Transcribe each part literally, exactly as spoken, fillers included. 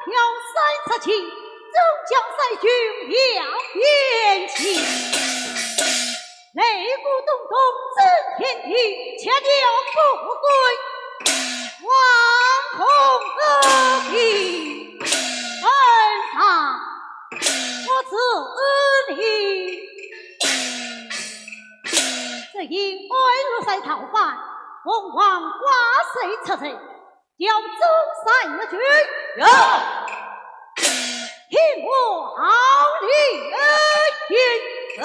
飘三尺旗，镇江三军耀边旗。擂鼓咚咚震天地，七条不归，黄铜二品，恩上不知礼。只因俺六帅造反，奉皇挂帅出征， 调中山越军。有。听我号令。有。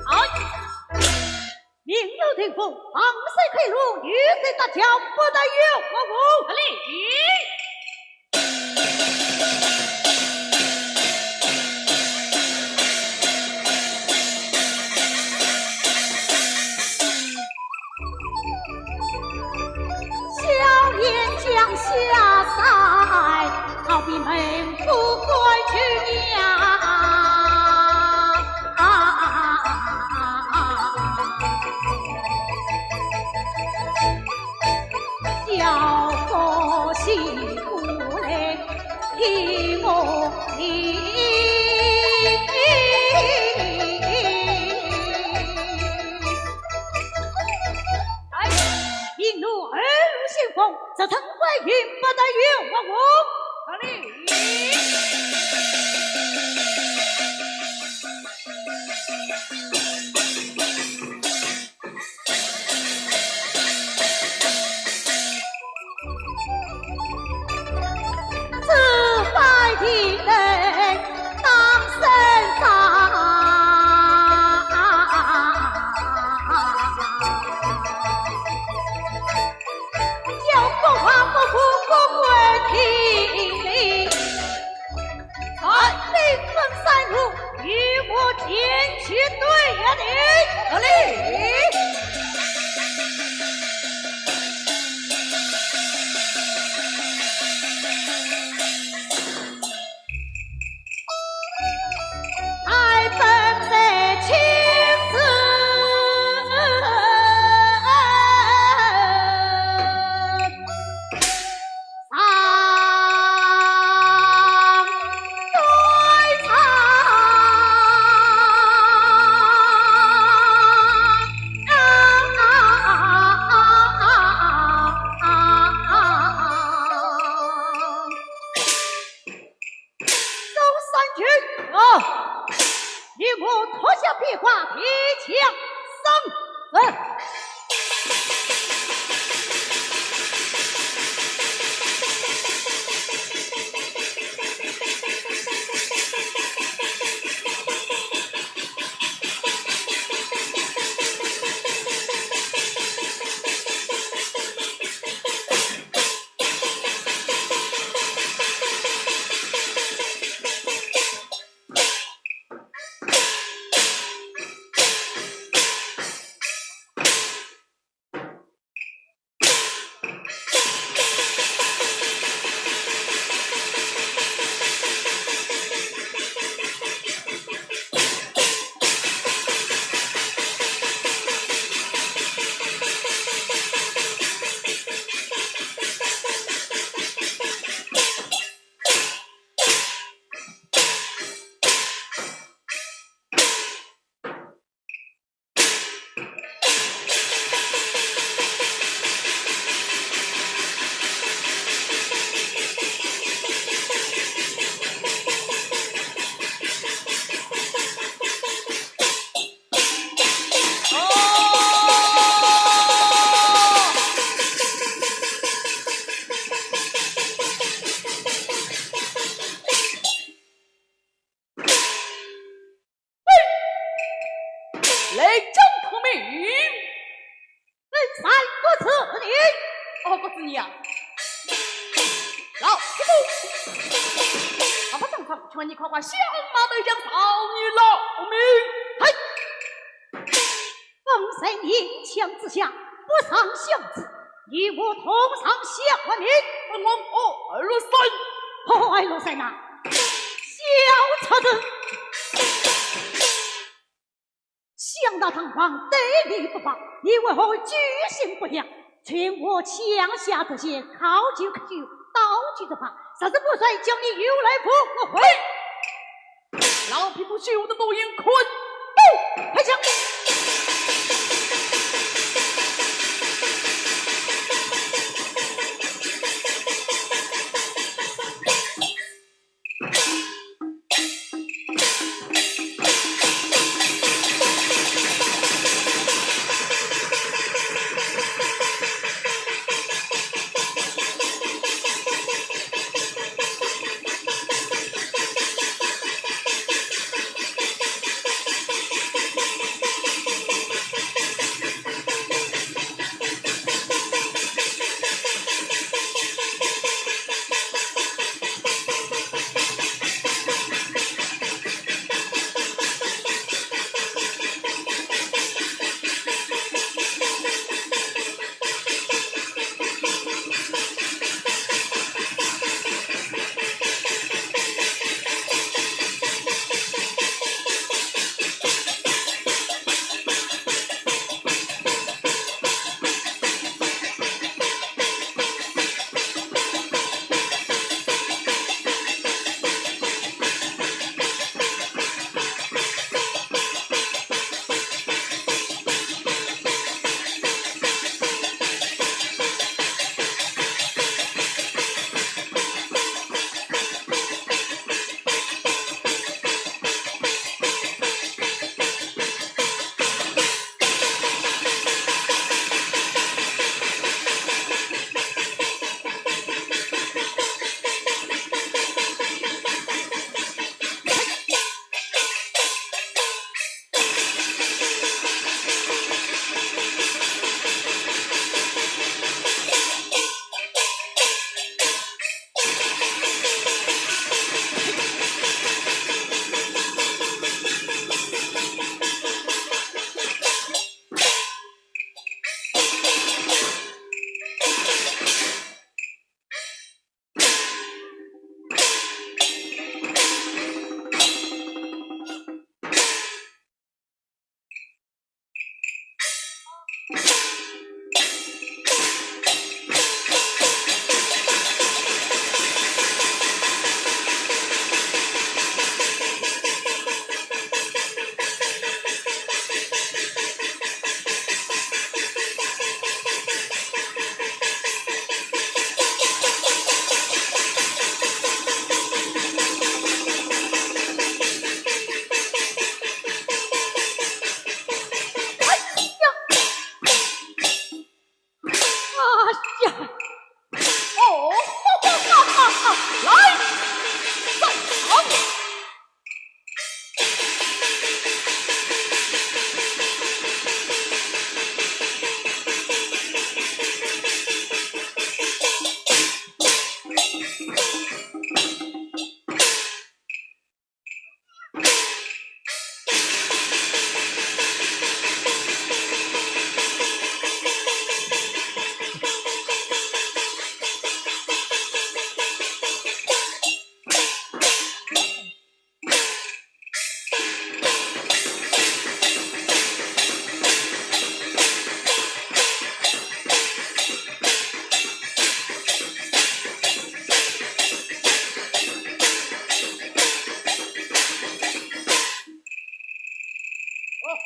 好，命令人马，防守开路，遇事打将，不得有误。好嘞。哎，引路二路先锋，直冲关营，不得有误。好嘞。与我脱下披挂，提枪上阵。来，张孔明，你三个字你，哦，不是你啊。老匹夫，阿不上场，劝你快快下马投降，饶你老命。嘿，方才银枪之下，不上小子，与我同上下马。本王二路山。哦，二路山呐，小畜生。 想到唐王对你不薄，你为何居心不良？趁我枪下得势，考究考究刀具之法，若是不帅，叫你有来无回。老匹夫，休得多言，快刀开枪！呀！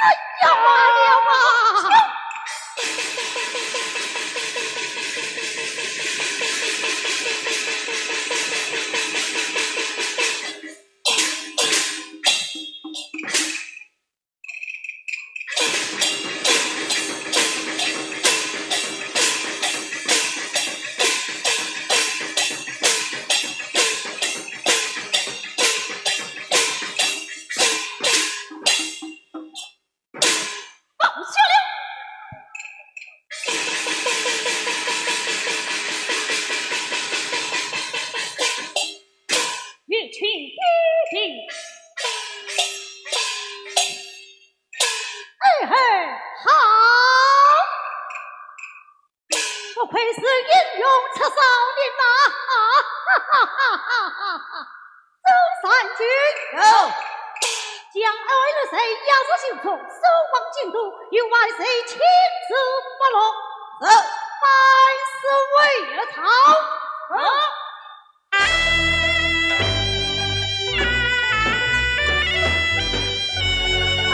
哎呀！哎呀！哎嘿，好！不愧是英雄出少年呐！哈哈哈哈哈哈！周善君。有。将二位谁押入刑场，送往京都，由万岁亲自发落。是。万岁回朝。是。啊！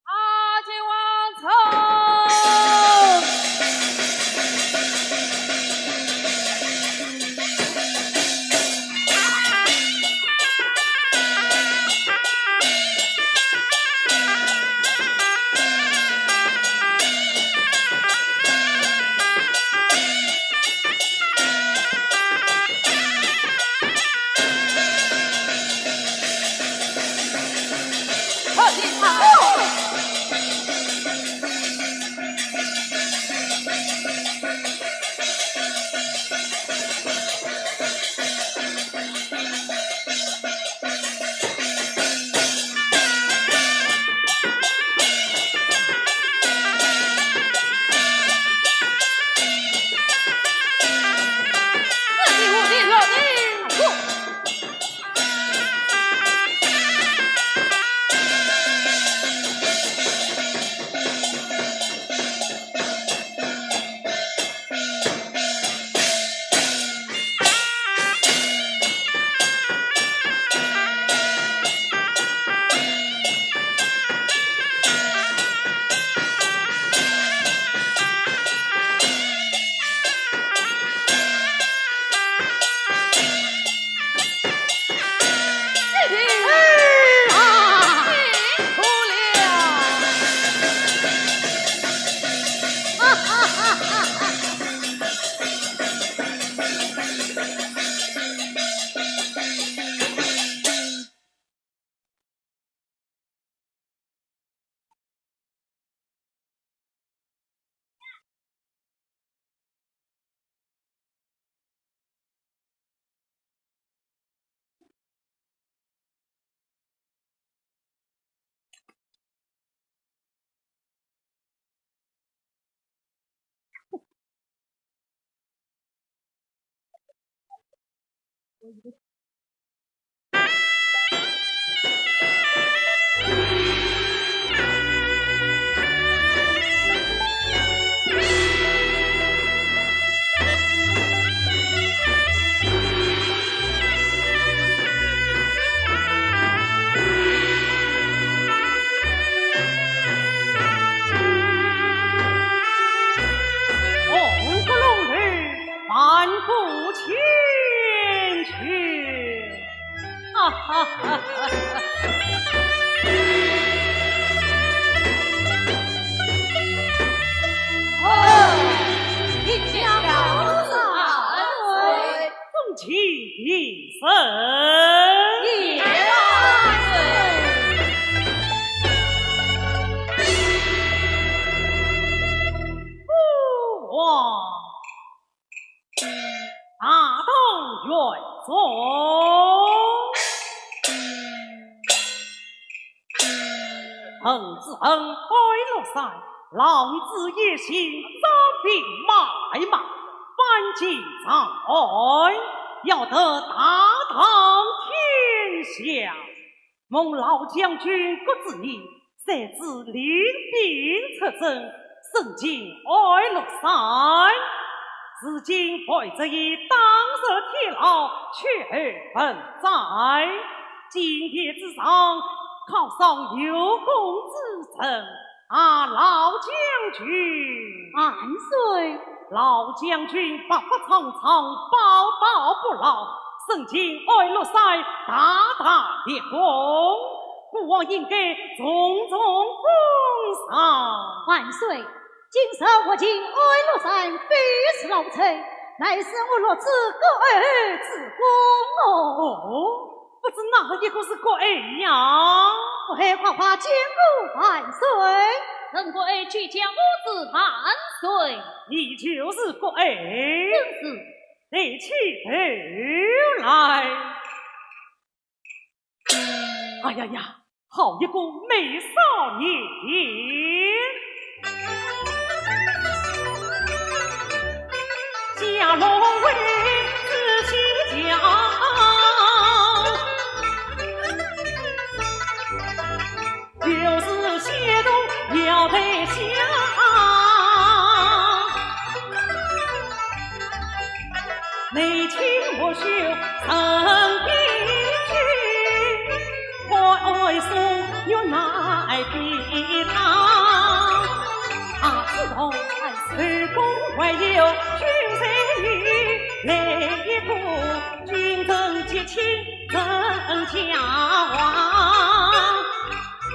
啊，请王朝。红阁龙楼，万古千秋。哈哈哈哈哈！哦，天下父子万岁！ 凤起平身。谢万岁。父王大唐玄宗。 儿子恩爱乐山，浪子野心张兵买马，反进长安，要得大唐天下。蒙老将军郭子仪，三次领兵出征， 生擒爱乐山，如今被贼已打入天牢，去而文哉。今夜之上，犒赏有功之臣，啊，老将军。万岁。老将军白发苍苍，宝刀不老，生擒爱乐山，大大立功，孤王应该重重封赏。万岁。 今日我进爱乐山，非是老臣，乃是我乐子郭晖之功哦。哦，不知哪一个是郭晖呀？郭晖快快见过万岁。臣郭晖去见我之万岁。你就是郭晖？正是。抬起头来。 哎呀呀，好一个美少年！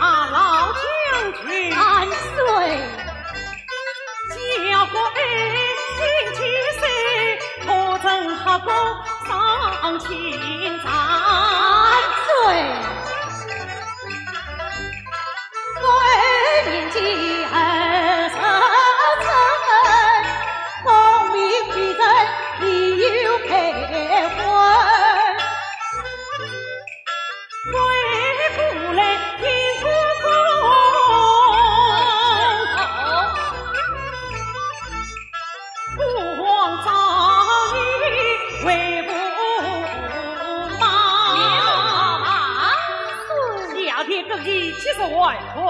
啊，老将军。万岁。 万岁。你几时完婚？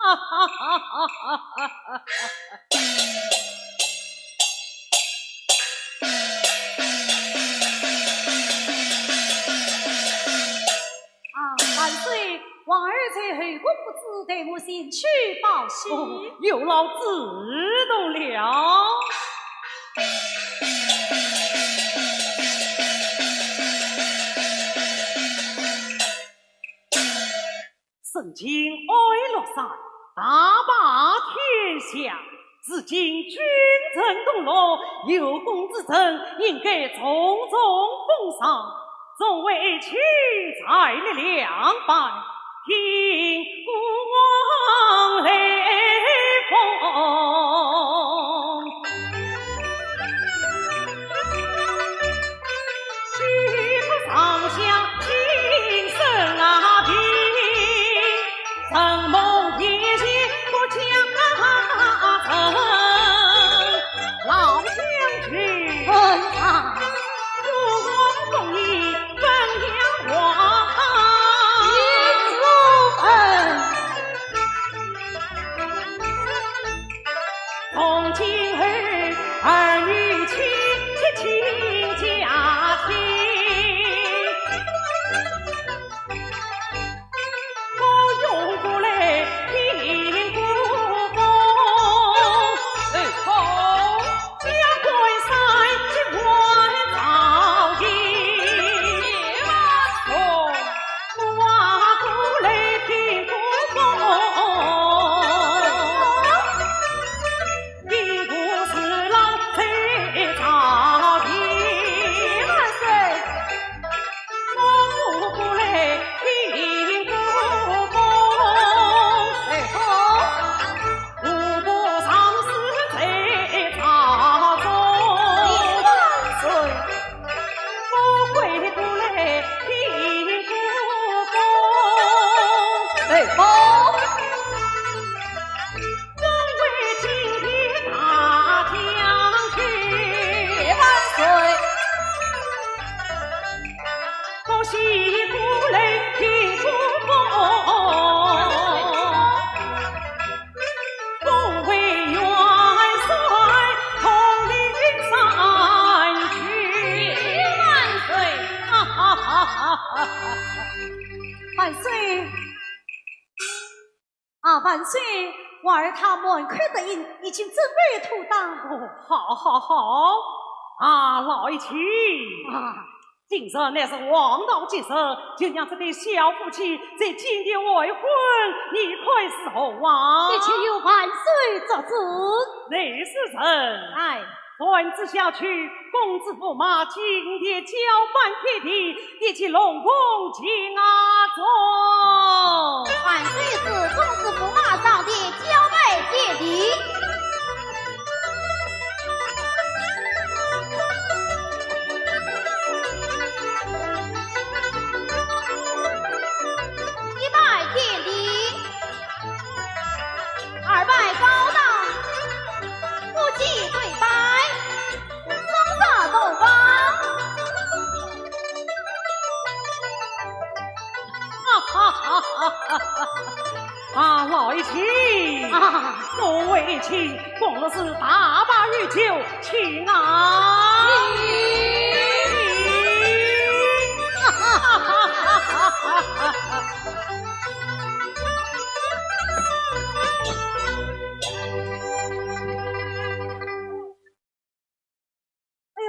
哈哈哈哈哈哈！啊，万岁，皇儿在后宫不知，待我前去报喜。哦，有劳主动了。 曾经安禄山，大霸天下。如今君臣同乐，有功之臣应该重重封赏。众位请在列两旁，听孤王来封。 老将军。嗯啊。 从今后儿女亲，亲，亲家亲。我永不来听孤风。哎，好。 哎，好。 万岁！啊，万岁！我儿他满口答应，已经准备妥当。哦，好，好，好。啊，老爷请。啊。今日乃是黄道吉日，就让这对小夫妻在金殿完婚，你看如何啊？一切由万岁做主。内侍人。哎。 传旨下去，公子驸马进殿交拜天地，点起龙凤金钗钟。万岁旨，公子驸马上殿交拜天地。一拜天地。 二拜高堂，夫妻对拜，双手同房。哈哈哈哈哈哈！啊，老爷请。啊。各位请，共入寺大摆御酒，请啊。请。哈哈哈哈哈哈！ 哎呀！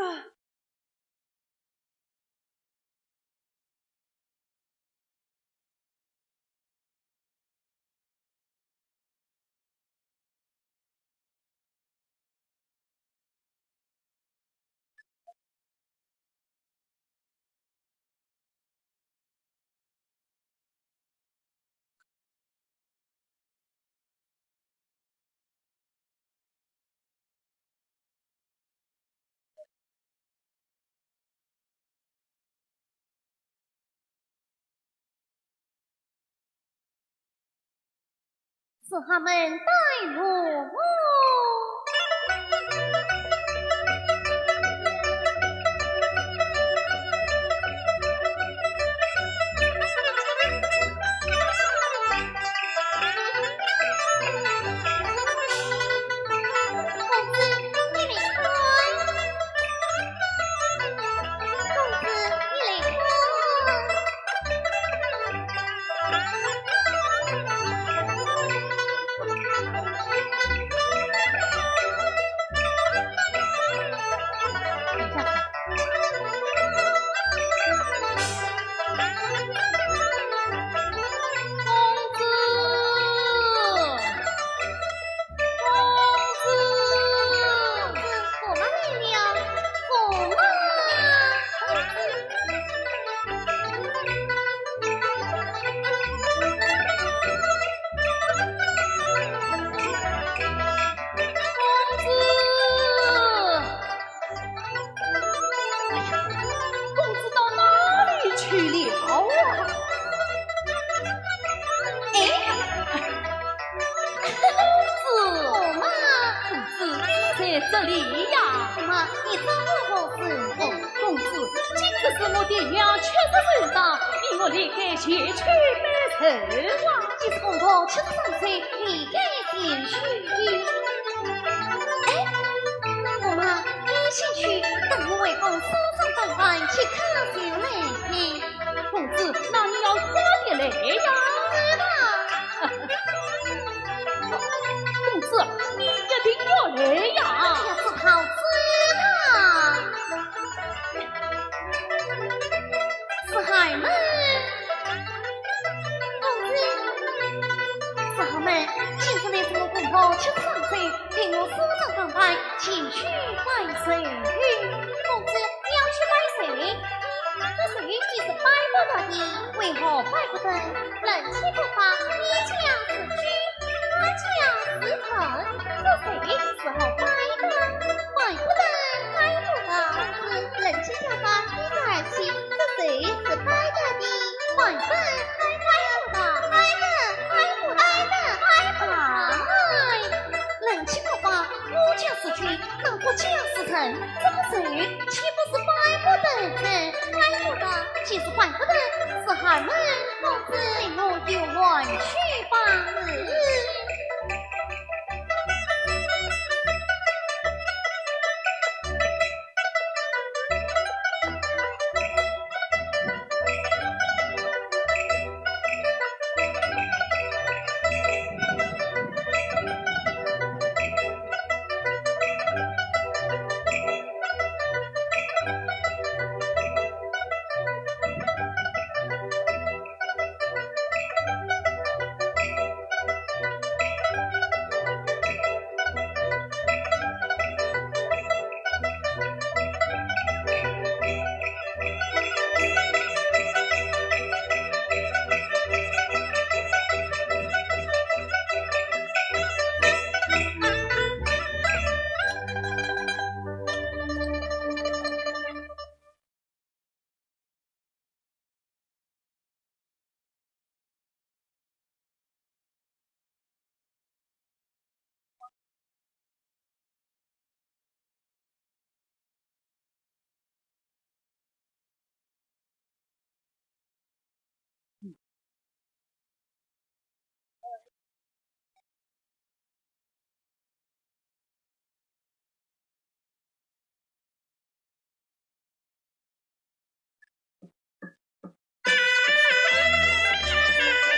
送他们带路哦。呀。那么你找我何事？哦，公子，今日是我爹娘七十寿诞，命我理该前去拜寿啊。既是公婆七十寿岁，理该前去。哎，那么你先去，等我回宫梳妆打扮，即刻就来。 公子，那你要快点来呀！是的。公子，你一定要来呀！哎呀，这好吃啊！四海门，公子，四海门，今日乃是我公婆七十寿岁， 命我梳妆打扮，前去拜寿。公子，你要去拜谁？你这谁你是拜不得的。为何拜不得？人妻不拜，一家之主，二家之臣，这谁是好拜的？拜不得，拜不得。人妻家法，一家之主，这谁是拜得的？拜不得，拜不得，拜不得，拜不得，拜不得。哎，人妻不拜， 我家是君，那我家是臣，这个谁岂不是拜不得呢？拜不得，既是拜不得，是寒门公子，我就还去吧。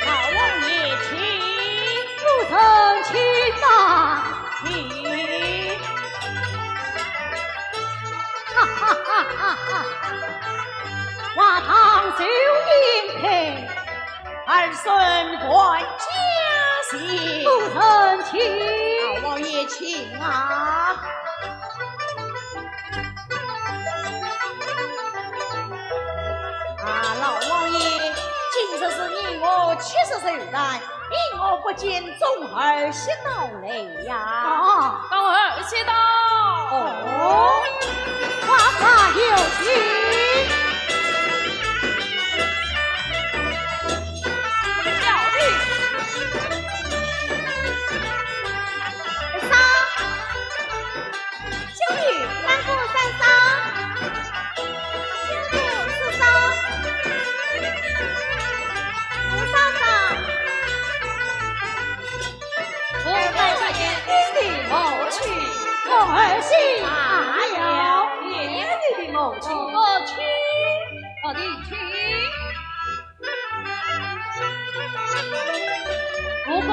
老王爷请。夫人请吧。请。哈哈哈哈哈哈！花堂寿宴开，儿孙团圆席。夫人请。老王爷请啊。 啊，老王爷，今日是你我七十寿诞，你我不见众儿媳到来呀。啊，众儿媳到。哦，快快有请。小弟。嫂。 兄弟，三姑三嫂，兄弟四嫂，五嫂嫂。我拜见爹爹母亲。我儿媳罢了。爹爹母亲。母亲。 不过，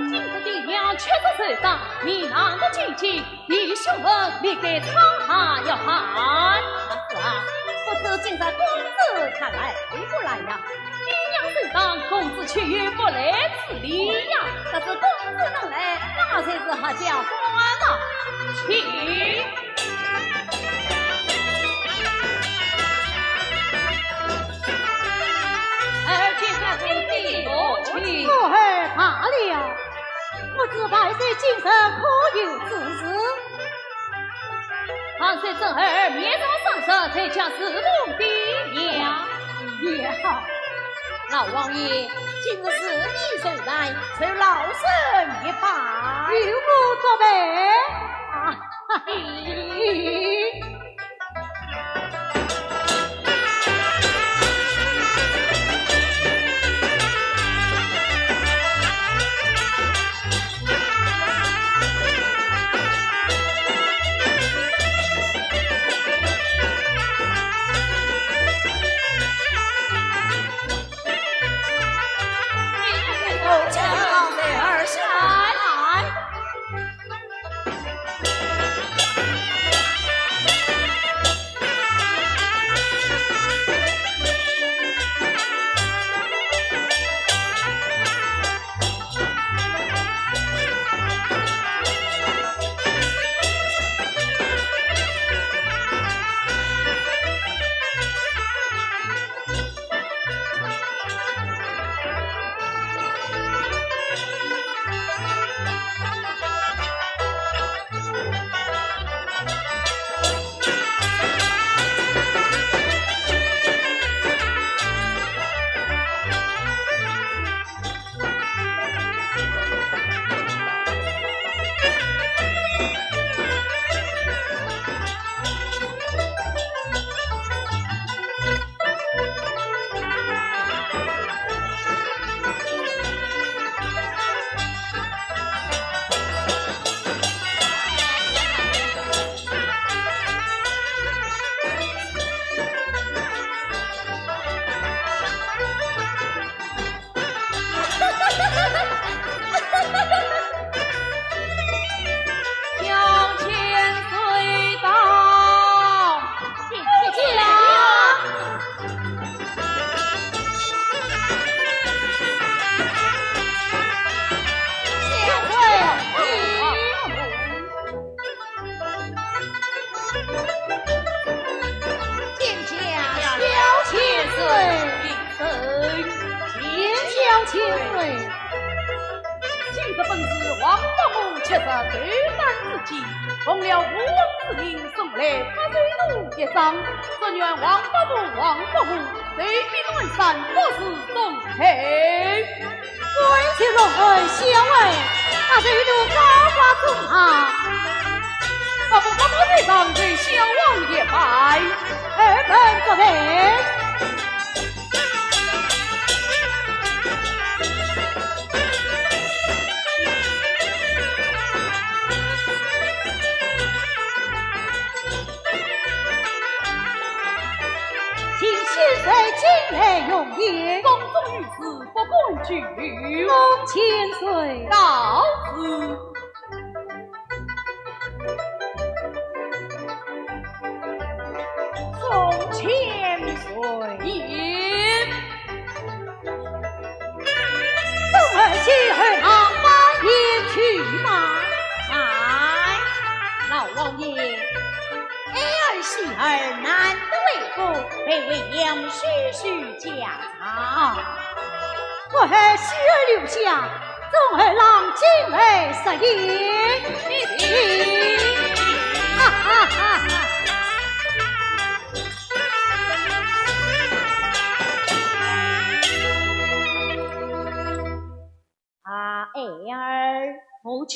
今日爹娘七十寿诞，你难得进京，弟兄们理该唱和要喊。是啊，不知今日公子他来不来呀？爹娘寿诞，公子却又不来此地呀。可是公子能来，那才是合家欢了。请。 儿见大哥的母亲。我儿罢了，不知万岁今日可有主事？万岁正儿面朝上日，在家侍奉爹娘。也好。老王爷，今日是你寿诞，受老身一拜。由我作陪。啊，哈小千岁到。见驾，小千岁。见驾，小千岁。今日本是王伯母七十寿诞之期，奉了吴王之命送来福寿图一张，祝愿王伯母、王伯父寿比南山，福如东海。 万岁龙恩小儿，把这一路高挂中堂。伯父伯母在上，受小王一拜。儿臣作陪。请千岁进来用宴。宫中有事 不敢久留。送千岁。告辞。送千岁。言。送儿媳儿上班宴去吧。哎，老王爷， 儿儿媳儿难得会合，陪会饮叙叙家常。我儿媳儿留下，众儿郎进来设宴。哈哈哈哈。啊，儿儿。母亲。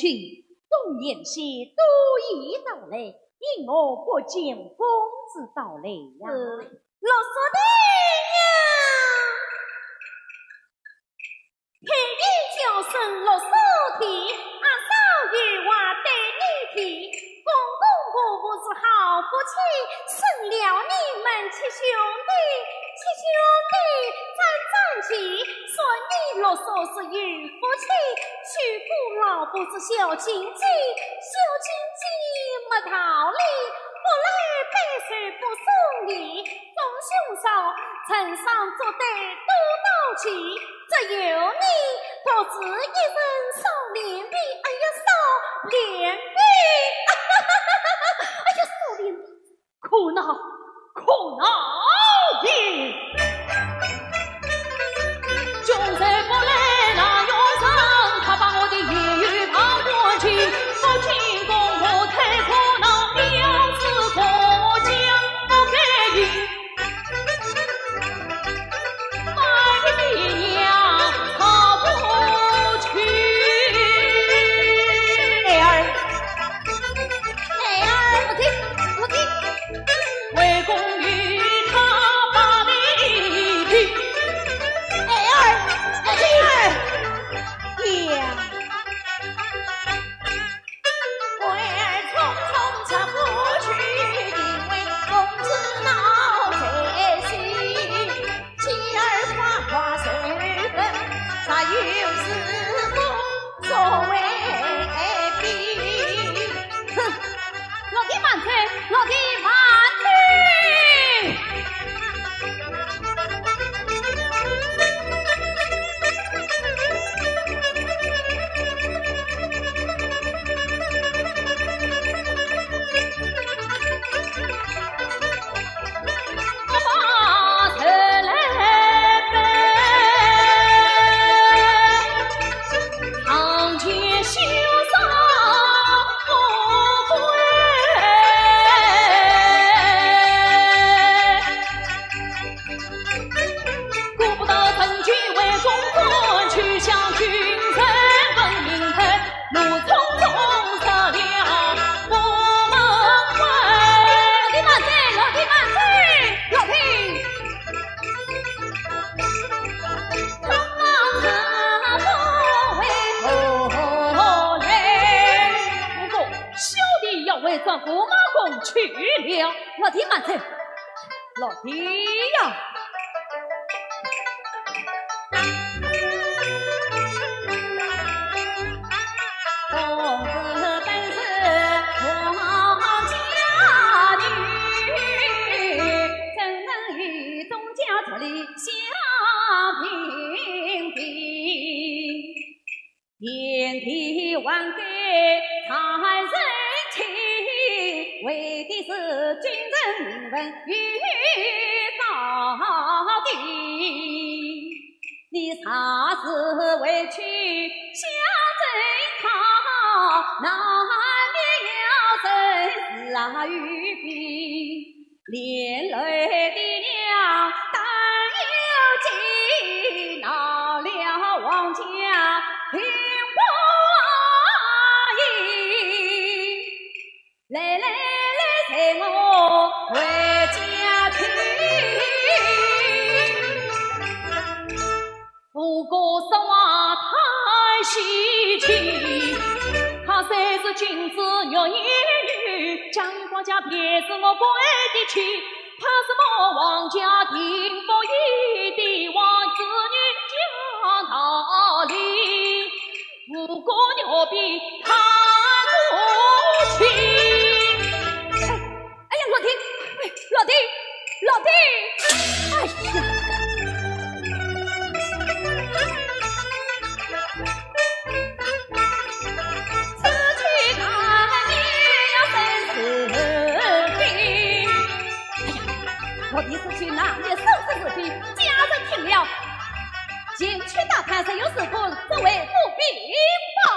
众贤婿都已到来，因何不见公子到来呀？是。陆叔定呀！陪你叫声陆叔定，阿嫂有话对你提。公公婆婆是好夫妻，生了你们七兄弟，七兄弟再争气，算你陆叔是有福气。 娶个老婆是小金鸡，小金鸡没道理，不来拜寿不送礼，众兄嫂，成双作对多淘气，只有你独自一人扫脸皮，哎呀，扫脸皮，哎呀，扫脸皮。 可恼，可恼也！孩儿，孩儿。慢走，老弟慢走。老弟慢走，老弟慢走，老弟。不过，小弟要回转姑妈宫去了。老弟慢走，老弟呀。哎呀，老弟，哎，老弟，老弟，哎呀！哎呀，老弟，此去难免生死是非，家人听了，前去打探，若有事故，速为父禀报。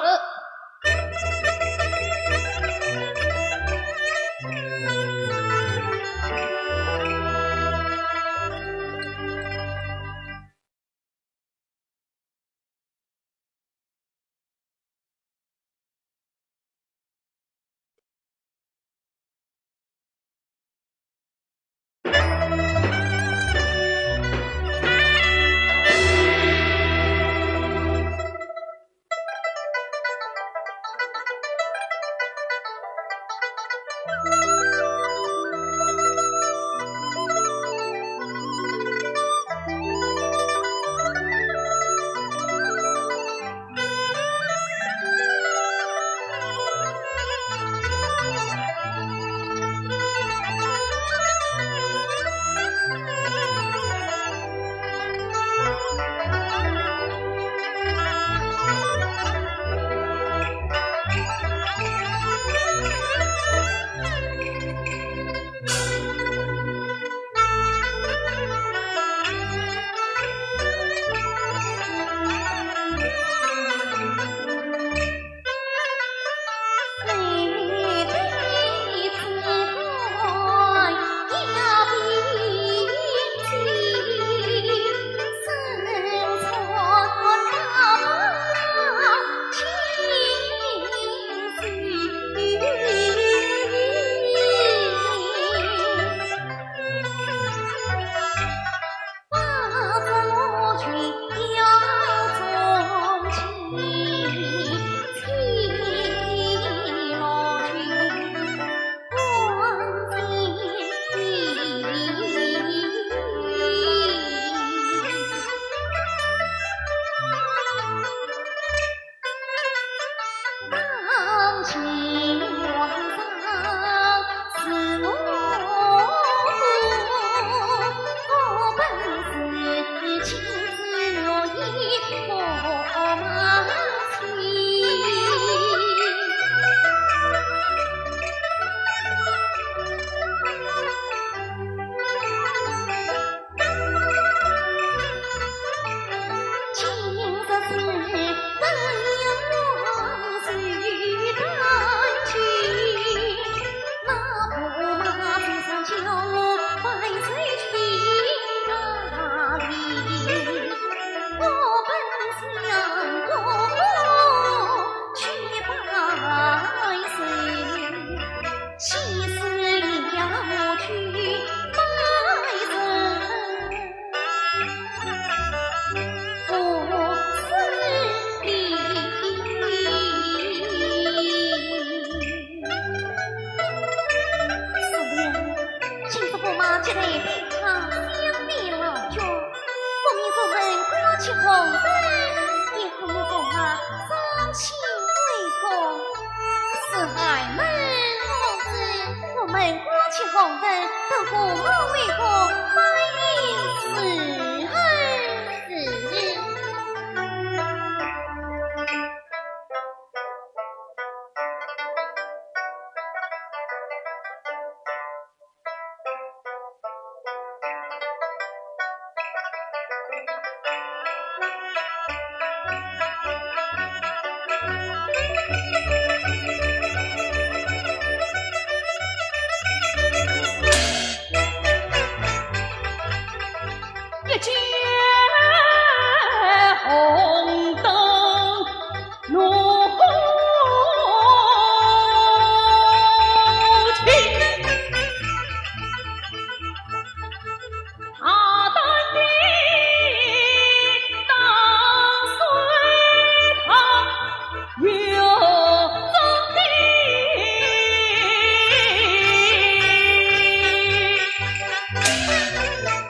接待宾客，乡里老邻，不免我们挂起红灯，也可以共下早起回宫。四海门，我们挂起红灯，都共下回宫，拜一时。是。 一见红灯怒火起，大胆地打碎他。 有真的。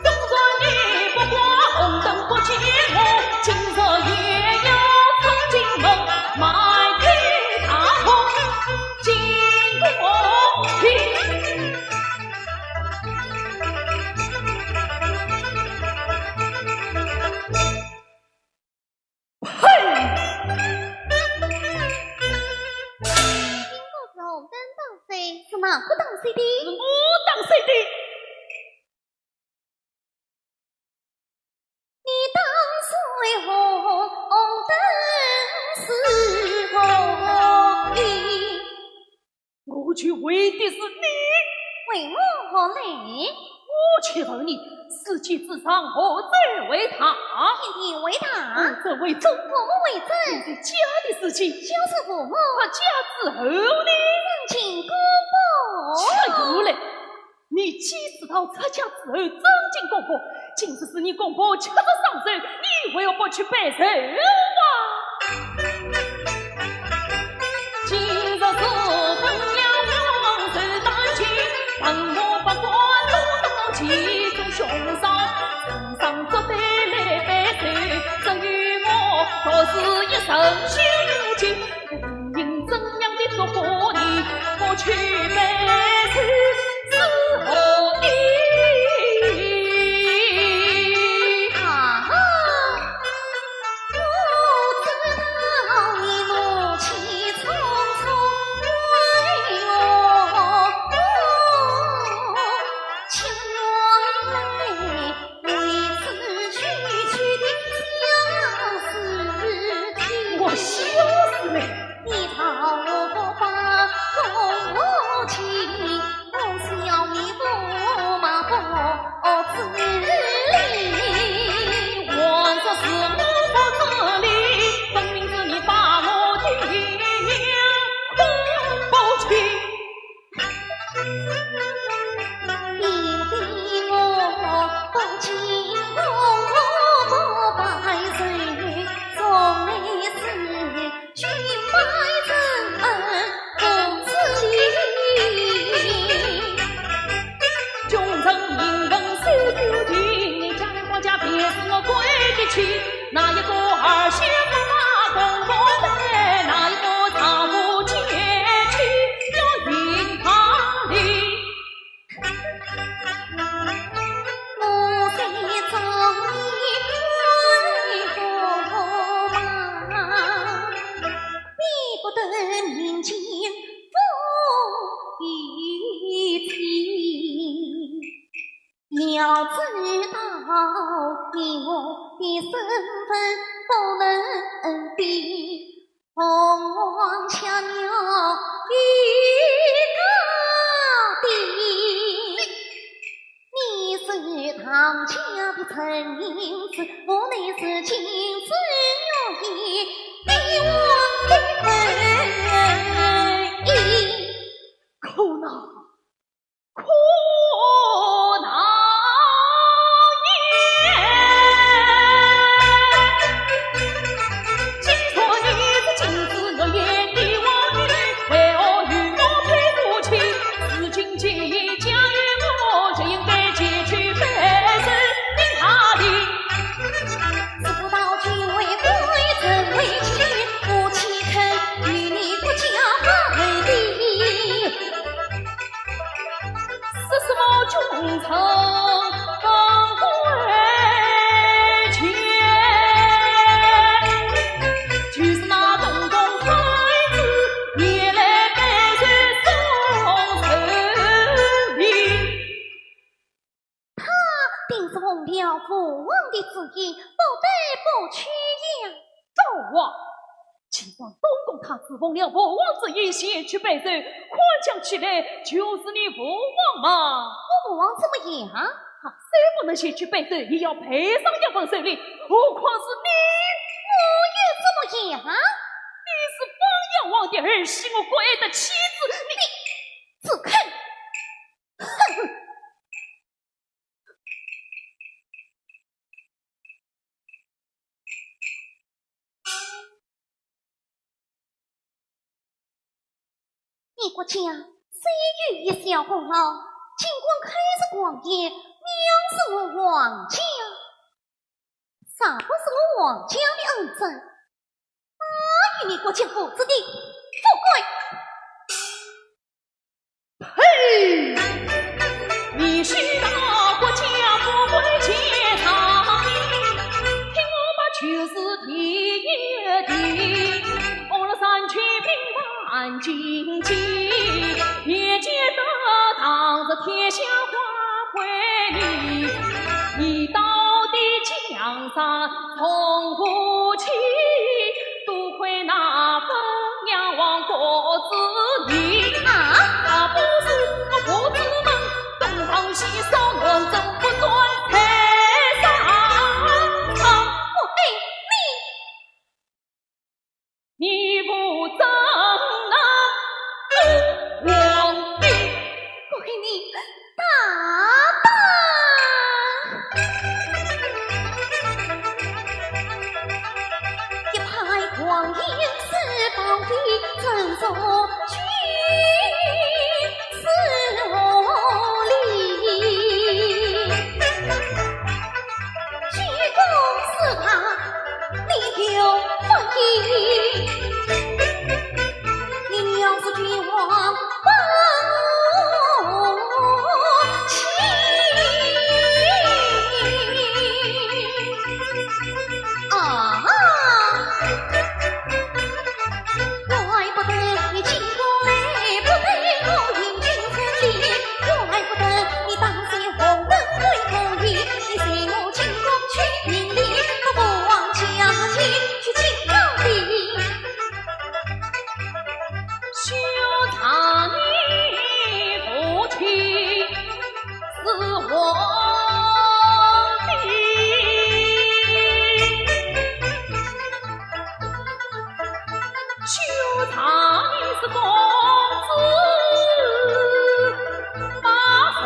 纵然你不挂红灯不见我，今日也要闯进门，埋伏大红金光。 呸！听说是红灯打碎，是哪个打碎的？是我打碎的。你打碎红灯是何意？ 我去为的是你。为我何来？我且问你，世间之上，何者为大？天地为大。何者为真？我为真。你在家的事情，就是父母。发家之后呢？尊敬公婆。且住口！你既知道出家之后尊敬公婆，今日是你公婆吃着伤寿，你为何不去拜寿啊？ 今日是公羊王寿诞期，文武百官都到齐，众兄嫂，圣上做得来拜寿，只有我独自一人心惊。无论怎样的祝福你，不去拜寿是何意？啊！ 我知道你母亲匆匆归来，情愿为此区区的小事情。我笑死了。你倒不把公婆请， 我笑你不骂不知礼。还说是我不知礼，分明是你把我的娘看不起。你比我不清，我不白水，从来是 君拜承恩，公子礼。君臣名分守旧情，你家人国家便是我归的去。哪一个儿媳不把公婆待，哪一个丈夫贤妻要迎堂礼。 我虽忠义贵乎马，比不得民间风雨情。要知道你我的身份，不能比 凤凰雀鸟一个比。你是唐家的陈英子，我乃是金枝玉叶帝王的后裔。可恼， 可恼也！既说你是金枝玉叶帝王的后裔，为何与我配夫妻？如今既嫁与我，就应该尽君臣分归前，就是那东宫太子，夜来拜寿送寿礼。他定是奉了父王的旨意，不得不去呀。大王， 今朝东宫太子奉了父王旨意前去拜寿，看讲起来就是你父王嘛。我父王怎么样？他虽不能前去拜寿，也要赔上一份寿礼，何况是你？我又怎么样？你是封建王的儿媳，我国爱的妻子，你只肯……哼！ 你国家虽有一小功劳，尽管开日光宴，藐视我王家，啥不是我王家的恩泽？哪有你国家父子的富贵？ 呸！你是大国家富贵千丈，听我把旧事提一提。我若三军兵犯进京，眼见得当着天下光辉，你到底江山从不弃，多亏那分两王国之意。啊？若不是我父子们东堂西上，我怎不断在上？不对，你，你不争那皇帝。不给你打扮。一派光阴似宝的正所君是我礼。举公是怕，你有不义。 你藐视君王不欺。啊，怪不得你进宫来，不得我迎君千里，怪不得你当先红灯会可以，你随我进宫去迎礼，不忘将军去敬高礼。 休查你父亲是皇帝，休查你是公子。 把人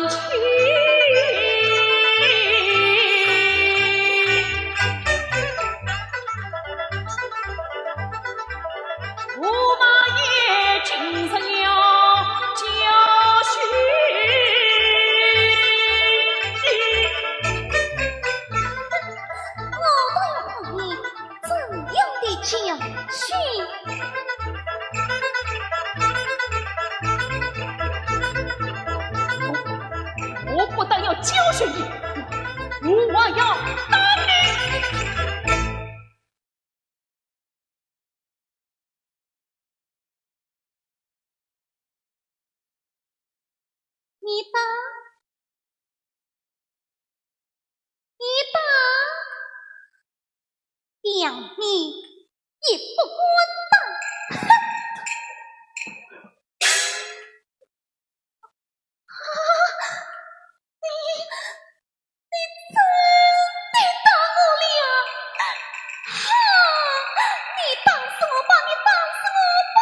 欺。驸马爷今日要教训你。我倒要看你 怎样的教训？我不但要教训你，我还要打你！你打，你打，让你一不敢打。哼！啊，你，你真的打我了？哼！你打死我吧，你打死我吧！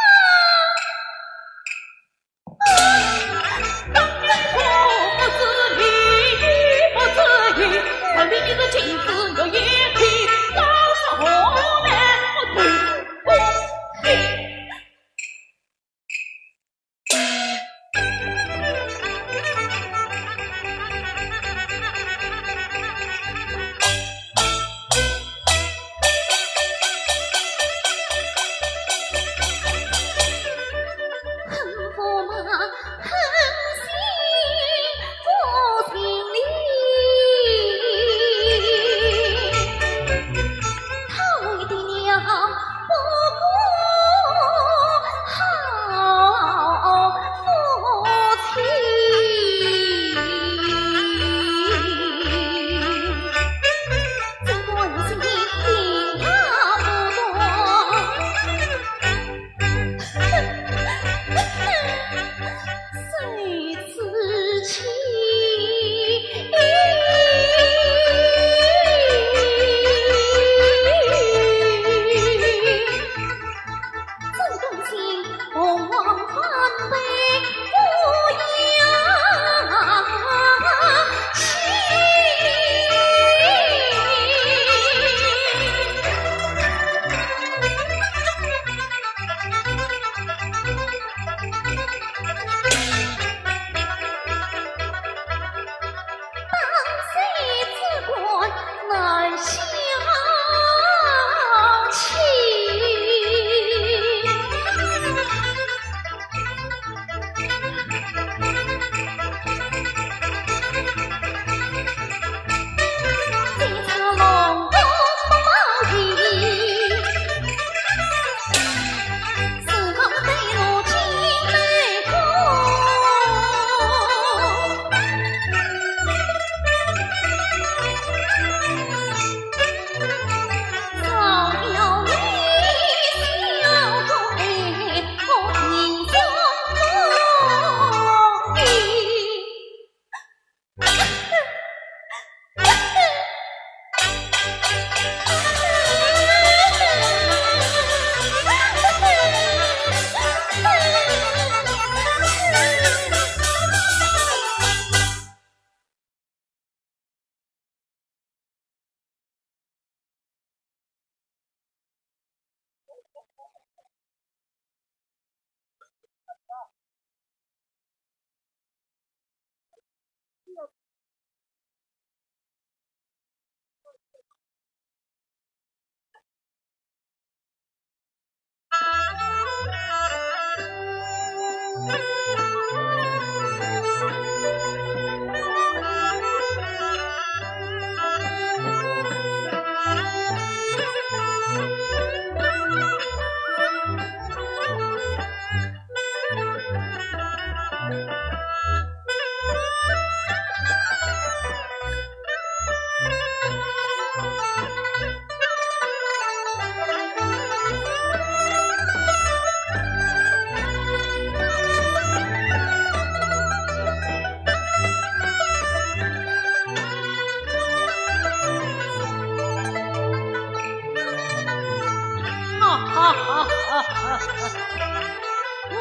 我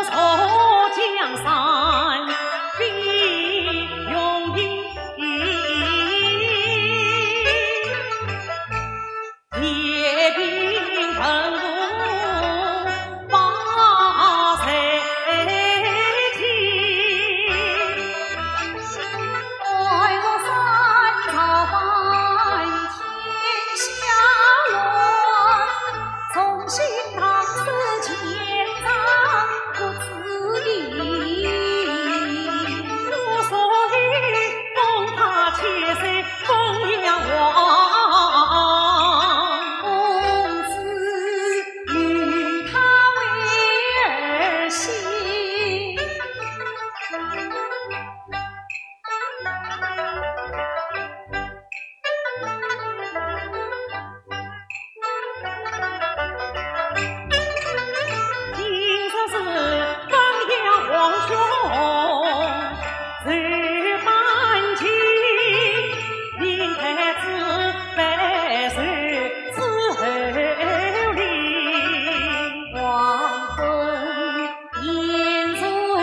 坐江山并用意，夜兵文武把谁听？爱我三朝万 天下乱，重新打死前朝不知义。我所以封他千岁封阳王，公子与他为儿媳。 今日是封阳王兄寿半期，命太子拜寿之后令。黄昏 燕入后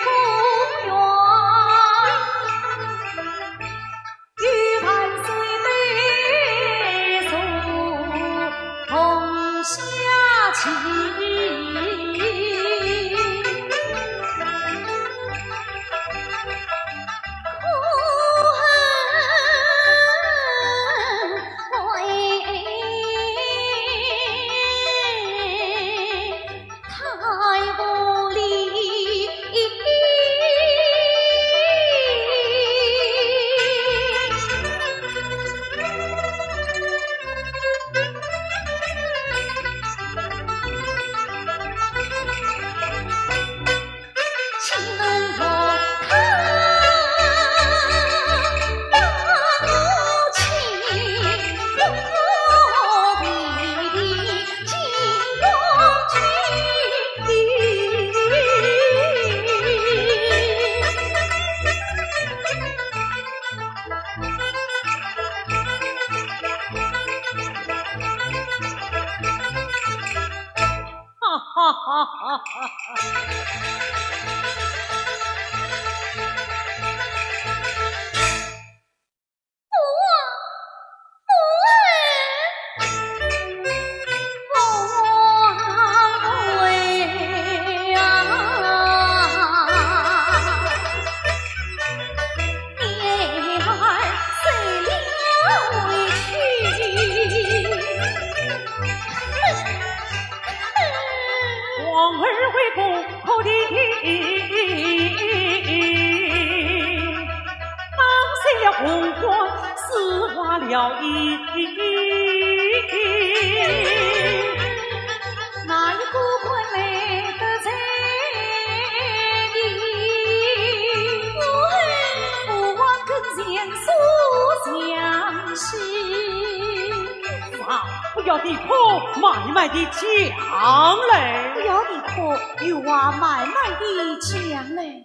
宫院，与万岁对坐同下棋。可恨为 太无礼。哈哈哈哈哈！皇儿回宫可定，打碎了红冠，撕坏了衣。哪一个官来得罪你？我父王跟前所向西。 啊，不要地哭，慢慢地讲嘞。不要地哭，有话慢慢地讲嘞。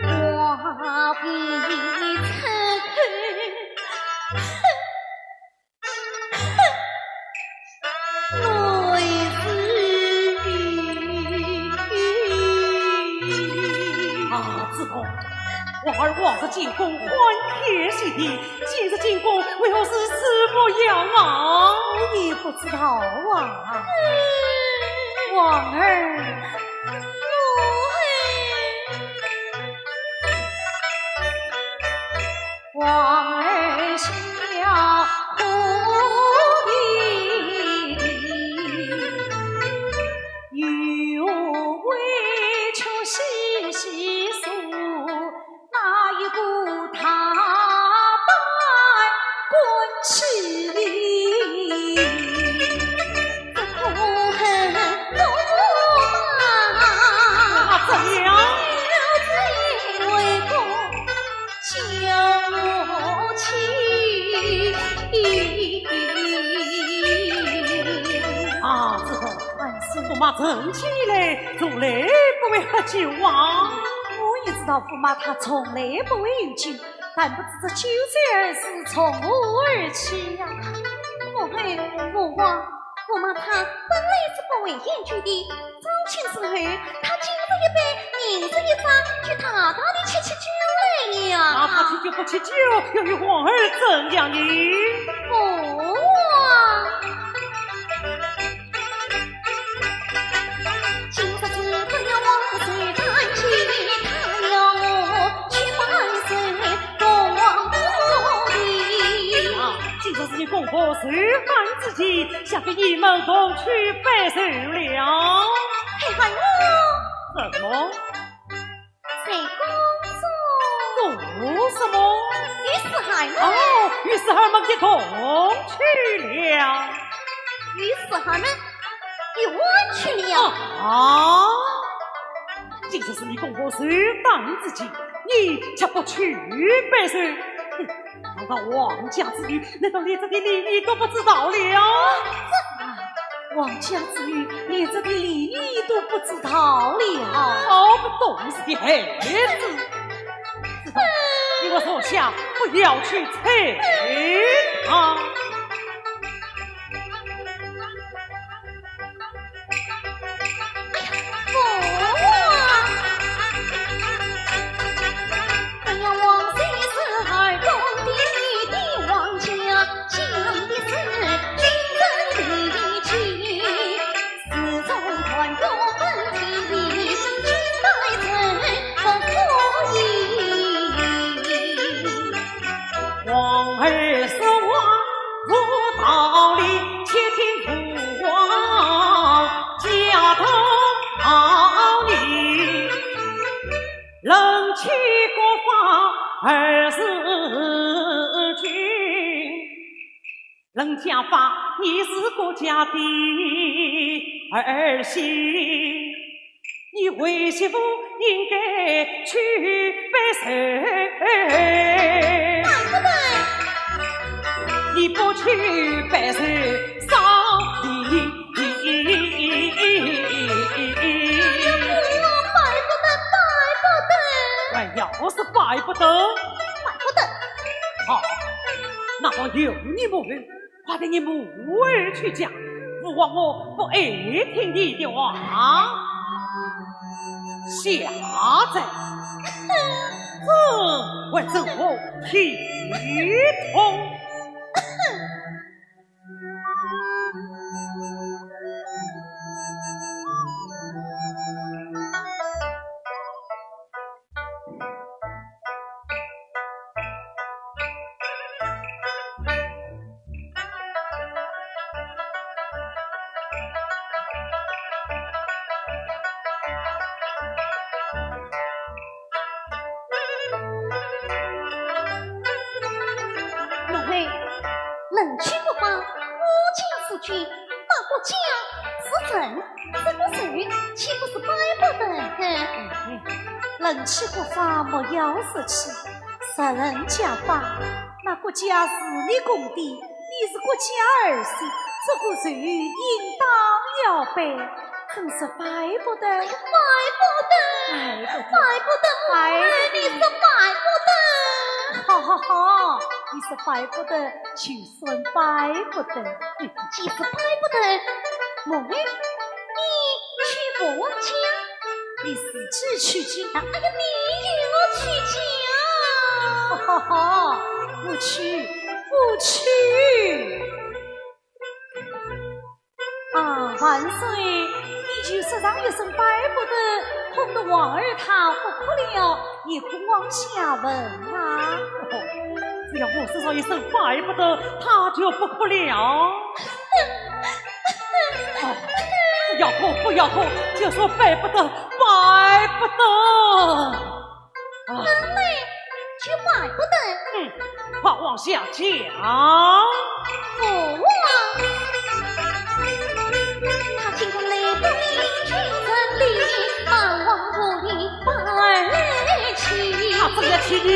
话未曾 啊，子龙，皇儿往日进宫欢天喜地，今日进宫为何如此模样啊？我也不知道啊。皇儿，我…… 皇儿笑虎的，与我委曲细细诉，哪一个他般关心你？ 这可恨驸马，啊，怎样？为国将我弃。啊，子龙，万岁。驸马成亲以来，从来不会喝酒啊。我也知道驸马他从来不会饮酒，但不知这酒醉而死从何而去呀？母后，父王，我骂他本来是不会饮酒的，招亲之后，他今日一杯，明日一杯，就大大地吃起酒来了。那他吃酒不吃酒，又与皇儿怎样呢？父王。 啊，今日是你公婆寿诞之期，想必你们同去拜寿了。嘿，喊我。什么？在宫中。做什么？与侍儿们。哦，与侍儿们一同去了。与侍儿们一同去了。啊，今日是你公婆寿诞之期，你却不去拜寿。哼，难道王家之女，难道连这点礼仪都不知道了？这，王家之女连这点礼仪都不知道了？好不懂事的孩子！知道，你我坐下，不要去睬她。 皇儿说话无道理，且听父王教导你。人欺国法二字经，人家法你是国家的儿媳， 你为媳妇应该去拜寿。拜不得。你不去拜寿，少礼。哎呀，不要，拜不得，拜不得。哎，要是拜不得，拜不得。好，那我由你母后 快对你母后去讲，父王我不爱听你的话。现在，这还怎么体统？ 母后，人欺国法，我家之君，那国家是人， 这个人岂不是拜不得？人欺国法莫要说起，杀人家法，那国家是你供的，你是国家儿媳，这个人应当要拜，真是拜不得，拜不得，拜不得，拜不得，拜不得。哎，你是拜不得。好好好，你是拜不得，就 算拜不得。既是拜不得，母后，你去不讲，你自己去讲。哎呀，你与我去讲。哈哈哈，我去，我去。啊，万岁，你就说上一声拜不得，恐得皇儿他不哭了，也哭往下问啊。哦，只要我说上一声拜不得，他就不哭了。哦，不要哭，不要哭，就说拜不得，拜不得。啊。本来就拜不得。嗯，快往下讲。父王，他今日来到你君臣里，八王五里八儿去。他怎样去呢？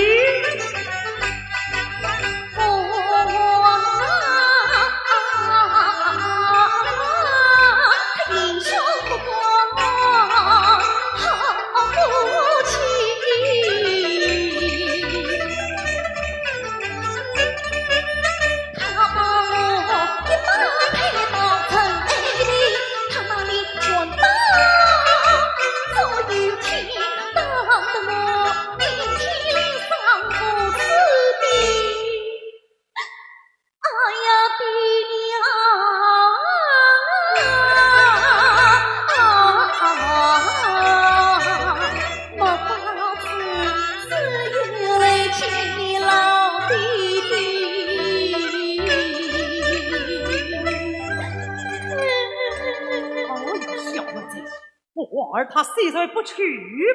我皇儿他虽然不娶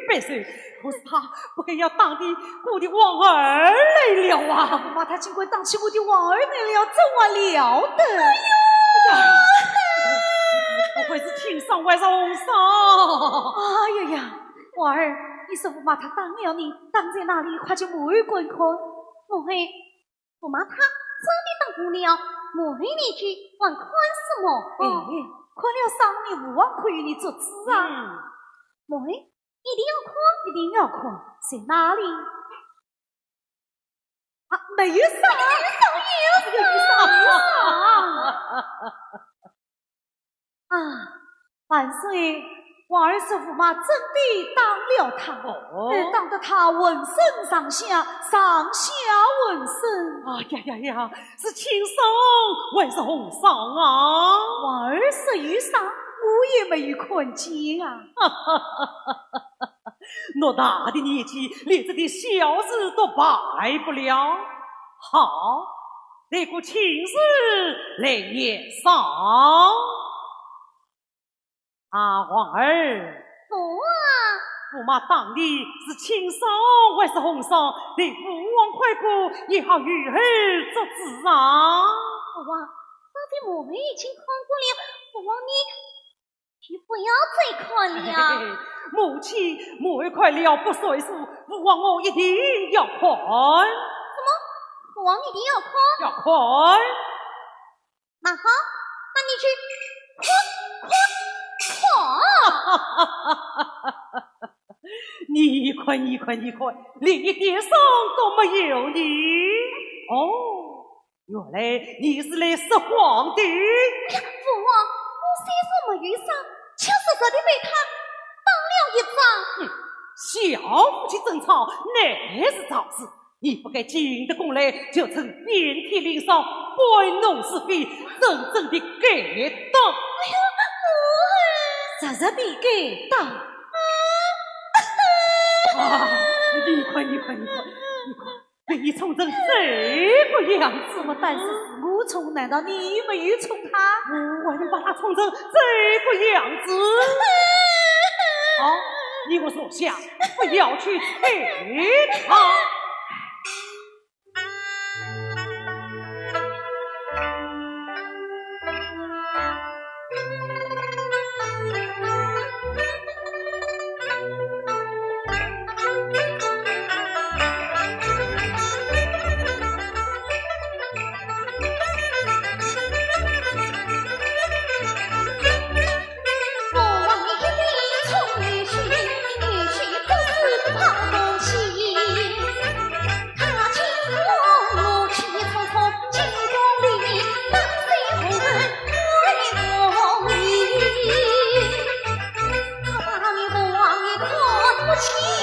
白氏，可是他不该要打你我的皇儿来了啊！驸马他竟敢打起我的皇儿来了，怎么了得？哎呀，不愧是轻伤还是重伤？哎呀呀，皇儿，你说驸马他打了你，打在哪里？快去摸一摸看。母后， 驸马他真的打过了，母后你去还看什么？哎，看了伤，你父王可与你作主啊。嗯。母后，一定要看，一定要看，在哪里？啊，没有伤，没有伤，没有伤，没有伤。 啊，万岁，皇儿说驸马真的打了他，哦。呃，打得他浑身上下，上下浑身。哎呀呀呀，是轻伤还是重伤啊？皇儿说有伤，我也没有看见啊。偌大的年纪，连这点小事都办不了。好，待我亲自来验伤。啊，皇儿。父王。驸马打你是轻伤还是重伤？待父王看过，也好与儿作主啊。父王，刚才母后已经看过了，父王你 你不要再看了。母亲，母后看了不算数，父王我一定要看。什么？父王一定要看？要看。那好，那你去看，看，看。你看，你看，你看，连一点伤都没有呢。哦， 原来你是来说谎的。哎呀，父王，我虽说没有伤，却是实的被他打了一掌。哼，小夫妻争吵，乃是小事，你不该进得宫来，就趁遍体鳞伤，搬弄是非，真正的该打。哎呀，母后。实实的该打。啊，你看，你看，你看，你看。 被你宠成这个样子。怎么单是我宠，难道你没有宠他？我还能把他宠成这个样子？好，你我坐下，不要去睬他。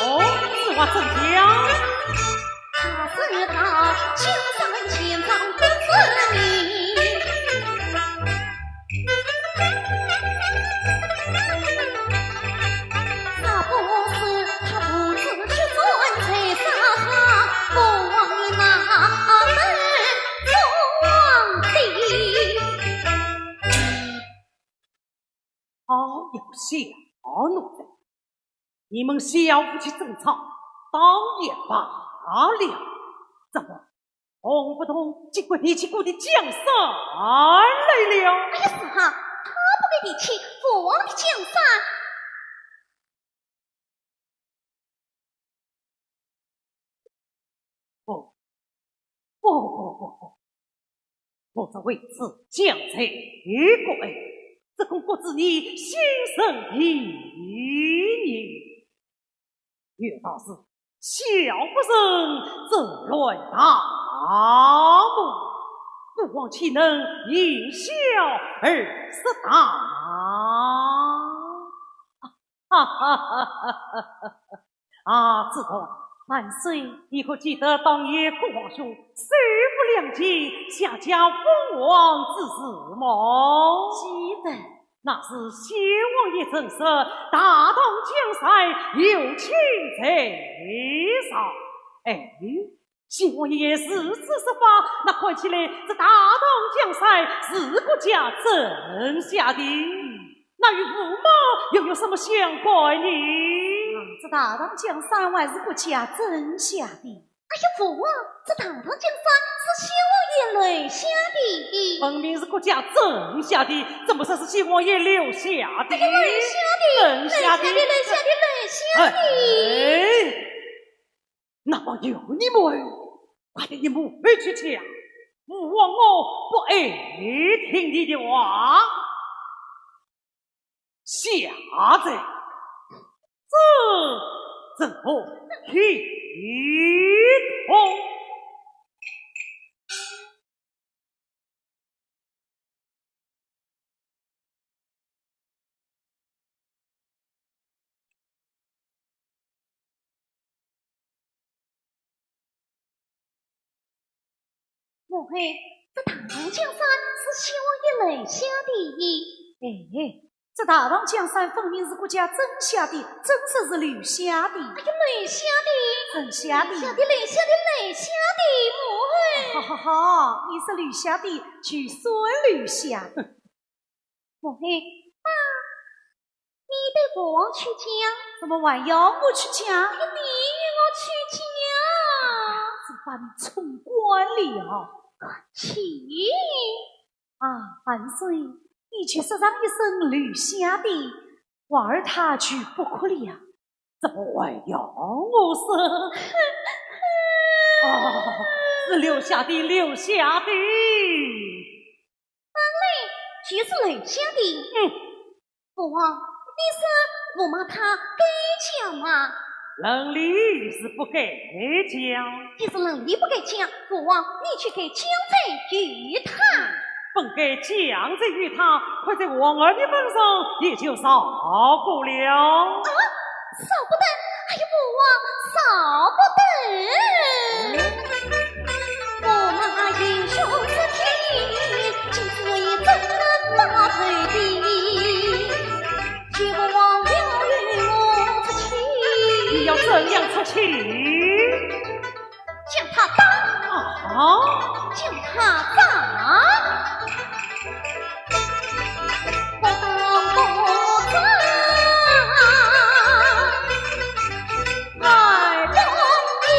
哦，此话怎讲？ 哦，有些哦，奴才，你们小夫妻争吵，倒也罢了，怎么动不动就怪起我的江山来了？哎呀，是哈，他不该提起父王的江山。 不，不，不，不，不，我这位子将在国外，只恐国子你心生疑念。有道是，小不忍则乱大谋，父王岂能因小而失大？哈哈哈哈哈！ 啊，子端，万岁，你可记得当年国王兄手无缚鸡，下嫁父王之事么？记得。那时先王爷曾说，大唐江山有卿在上。哎，先王爷如此说法，那看起来这大唐江山是国家争下的。 那与驸马又有什么相干呢？啊，这大唐江山还是国家曾骁的。哎呀，父王，这大唐江山是先王爷留下的。分明是国家曾骁的，怎么说是先王爷留下的？哎呀，留下的，曾骁的，留下的，留下的，留下的。哎，那么由你们，快点你们回去讲，父王我不爱听你的话。 下旨，这怎么体统？母后，这大唐江山是先王爷留下的。哎，这大唐江山分明是国家曾骁的，怎说是留下的？哎呀，留下的。曾骁的。留下的，留下的，留下的，母后。好好好，你说留下的，就算留下。 母后，啊，你对父王去讲。怎么还要我去讲？你与我去讲。真把你宠惯了。去。啊，万岁，你去说上一声留下的，婉儿她就不哭了。 怎么还要我说？啊，是留下的，留下的。本来就是留下的。嗯。父王，你说我骂她该讲吗？论理是不该讲。既是论理不该讲，父王，你却该讲罪于她。 本该讲罪于她，看在婉儿的份上，也就饶过了。啊，饶不得！哎呀，父王，饶不得！我马英雄之天，今日也怎能把头低？既不忘了与我出气。你要怎样出气？ 将她打。啊？将她打。不打不打，爱不义。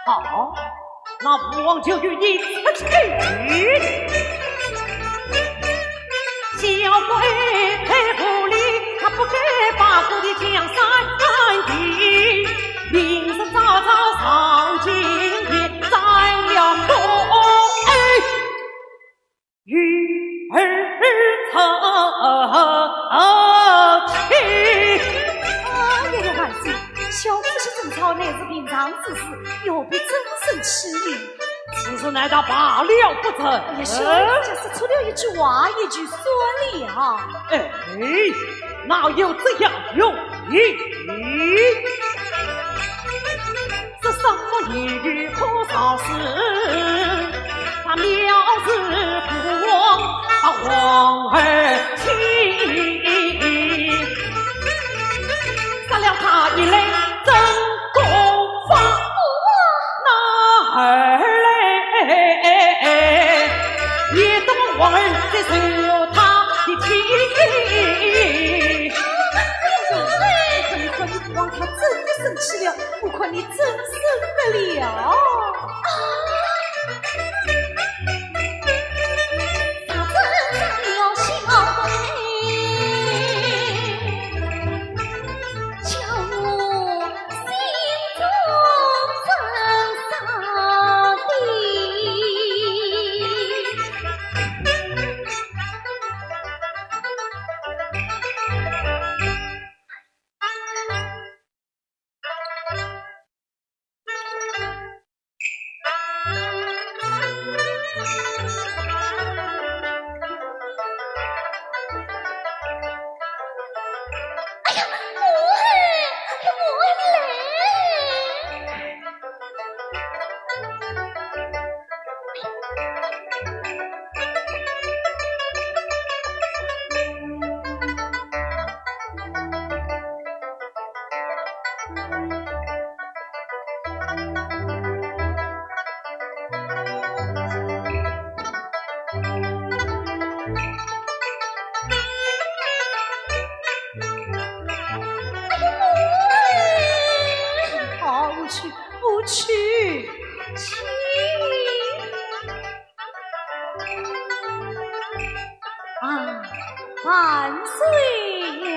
好，那父王就与你出气。 小鬼太无礼，他不该把我的江山给你，明日早早上金殿斩了我，哎，与尔成亲。哎呀呀，万岁，小鬼之争吵乃是平常之事，又不必真生气呢。 此事难道罢了不成？哎呀，小鬼之间说出了一句话，也就算了。哎，哪有这样容易？说什么言语可饶恕，他藐视父王，把皇儿妻。 杀了他一来真无妨，那二来也当皇儿再受他的气。哎呀，我看你父王他真的生气了，我看你怎生得了。啊！啊，万岁呀！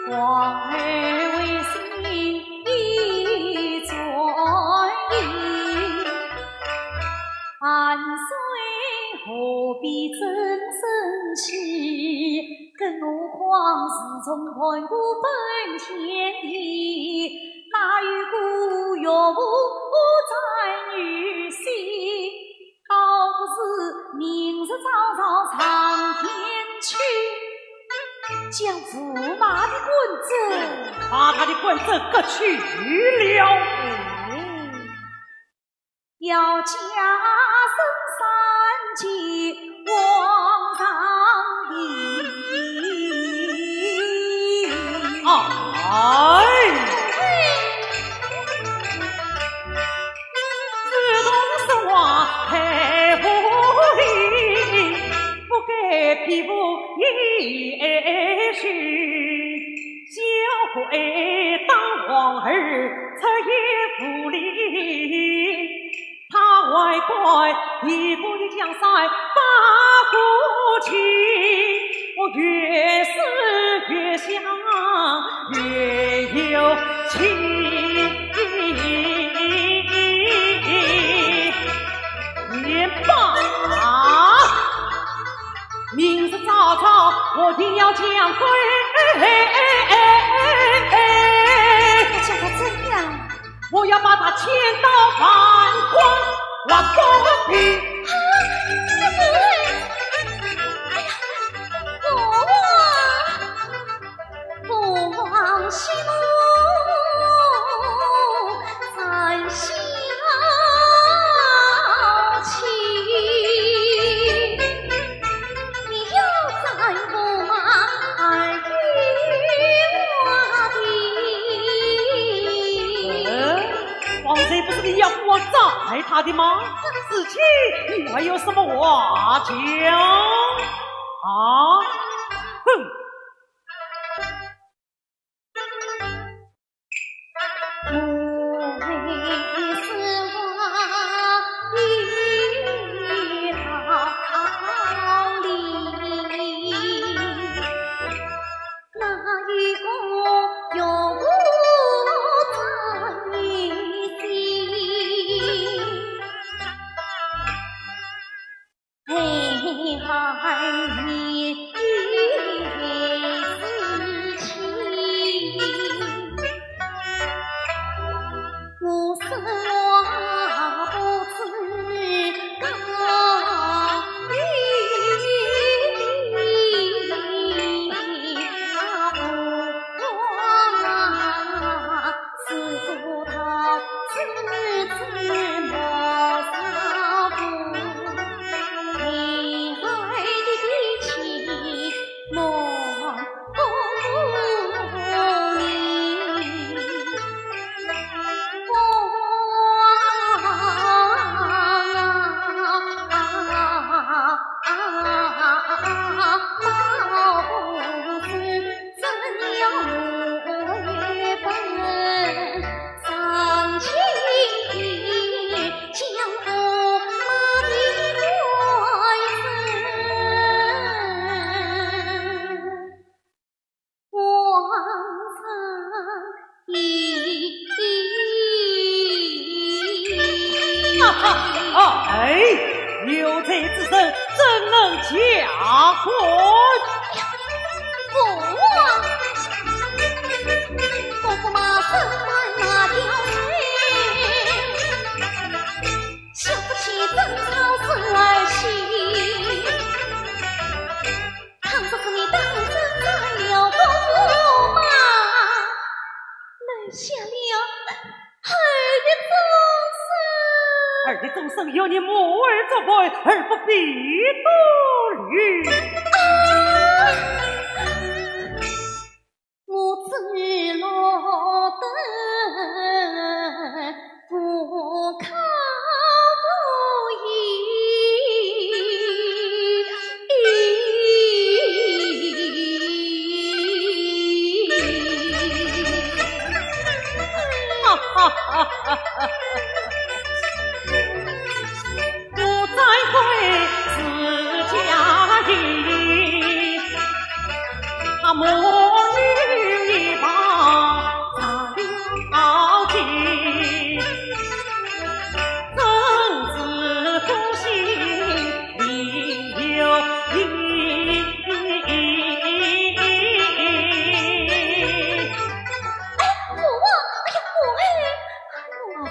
皇儿为新衣装衣，万岁何必怎生气？更何况自从盘古分天地， 哪有个岳父斩女婿？倒不如明日早朝上殿去，将驸马的官职，把他的官职革去了。哎，要加升三级， 皇上的。哎。自从说话太无礼，不该批复也许，教会当皇儿出言无礼。 他还怪地府的江山把不清，我越思越想越有气。也罢，明日早朝我定要将官。将他怎样？ 我要把他千刀万剐，万剐。啊，哎呀，父王，父王息怒，暂消气。 你要斩驸马，还有我的。嗯，方才不是你要我斩他的吗？如今你还有什么话讲？啊？哼！ 哈哈，哎，有罪之人怎能假官？父王，我驸马身犯哪条罪？ 想不起争吵是儿戏，倘若是你当真斩了驸马，留下了儿的终身。儿的终身由你母儿作陪，儿不必多虑。啊！ 我只落得无可无依。哈哈哈哈哈！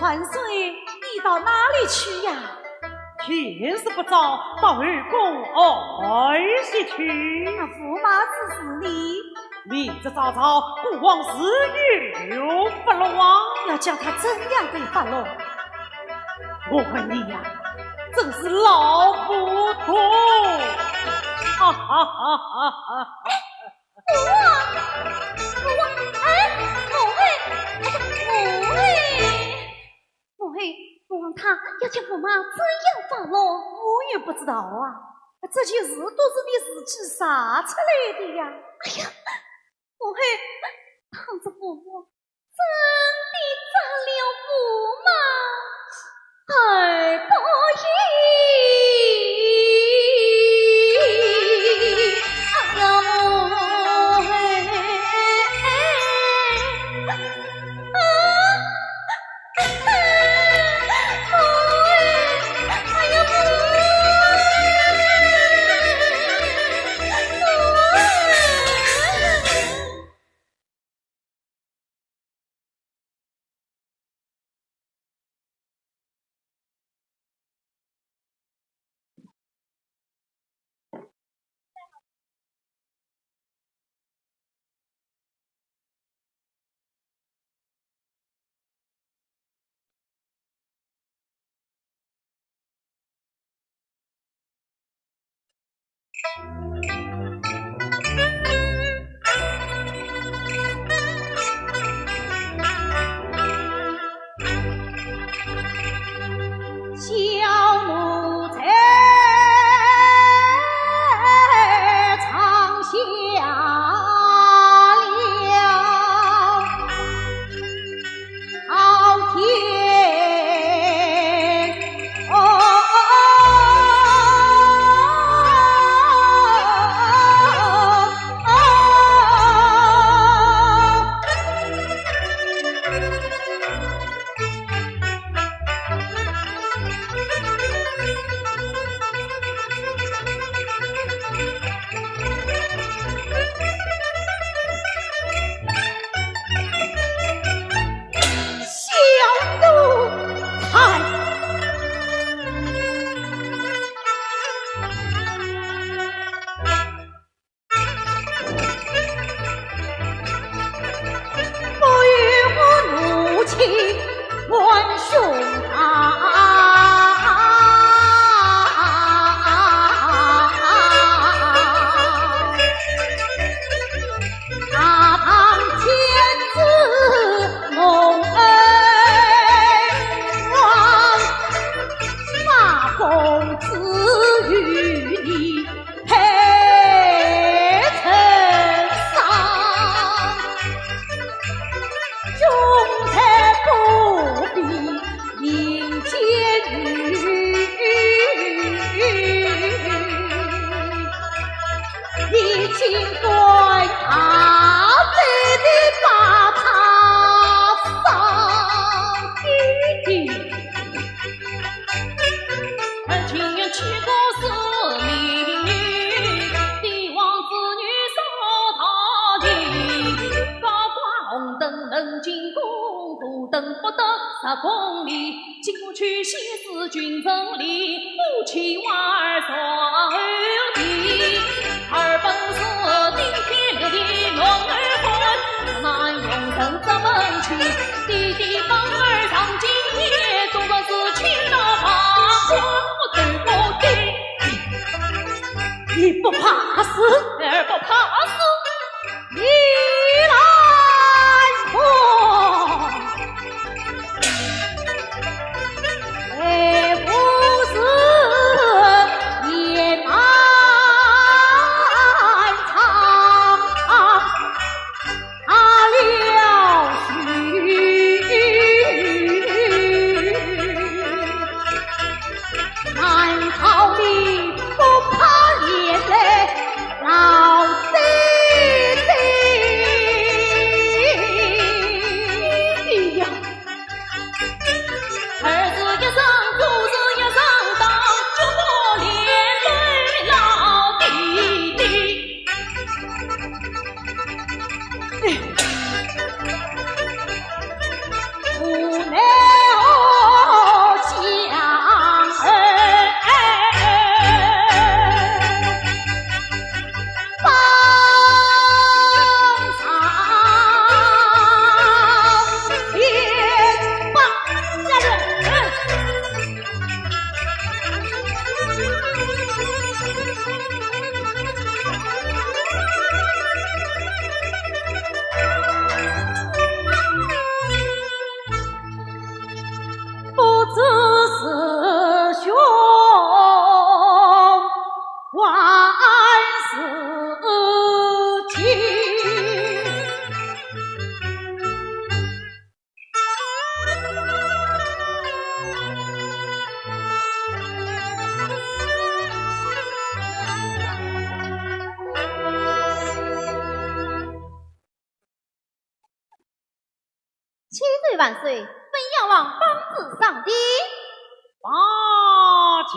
万岁，你到哪里去呀？天色不早，到后宫歇息去。那驸马之事呢？明日早朝，孤王自有发落啊。要叫他怎样个发落？我看你呀，真是老糊涂。哈哈哈哈哈哈。 父王，父王，哎，母后，哎，母后。母后，父王他要将驸马怎样发落？我也不知道啊，这些事都是你自己说出来的呀。哎呀，母后，倘若父王 真的斩了驸马二伯爷。哎呀，母后，啊，母后，哎呀，母后。小奴才闯下了 朝天哦。小奴才！ 不与我怒气还胸膛。大唐天子龙恩王，马公子与你 配称上，雄才不比民间女。你竟敢大胆地把她伤的。 情愿娶个是民女，帝王之女上大庭。高挂红灯能进宫，大灯不得入宫里。金屋曲线是君臣立，夫妻娃儿坐后庭。 二本是顶天立地男儿汉，男用人这门亲，弟弟妹儿上金殿，总算是娶了房官，我对不对？你不怕死？儿不怕死。你来看。万事尽。 千岁万岁，本妖王方子上殿。大驾。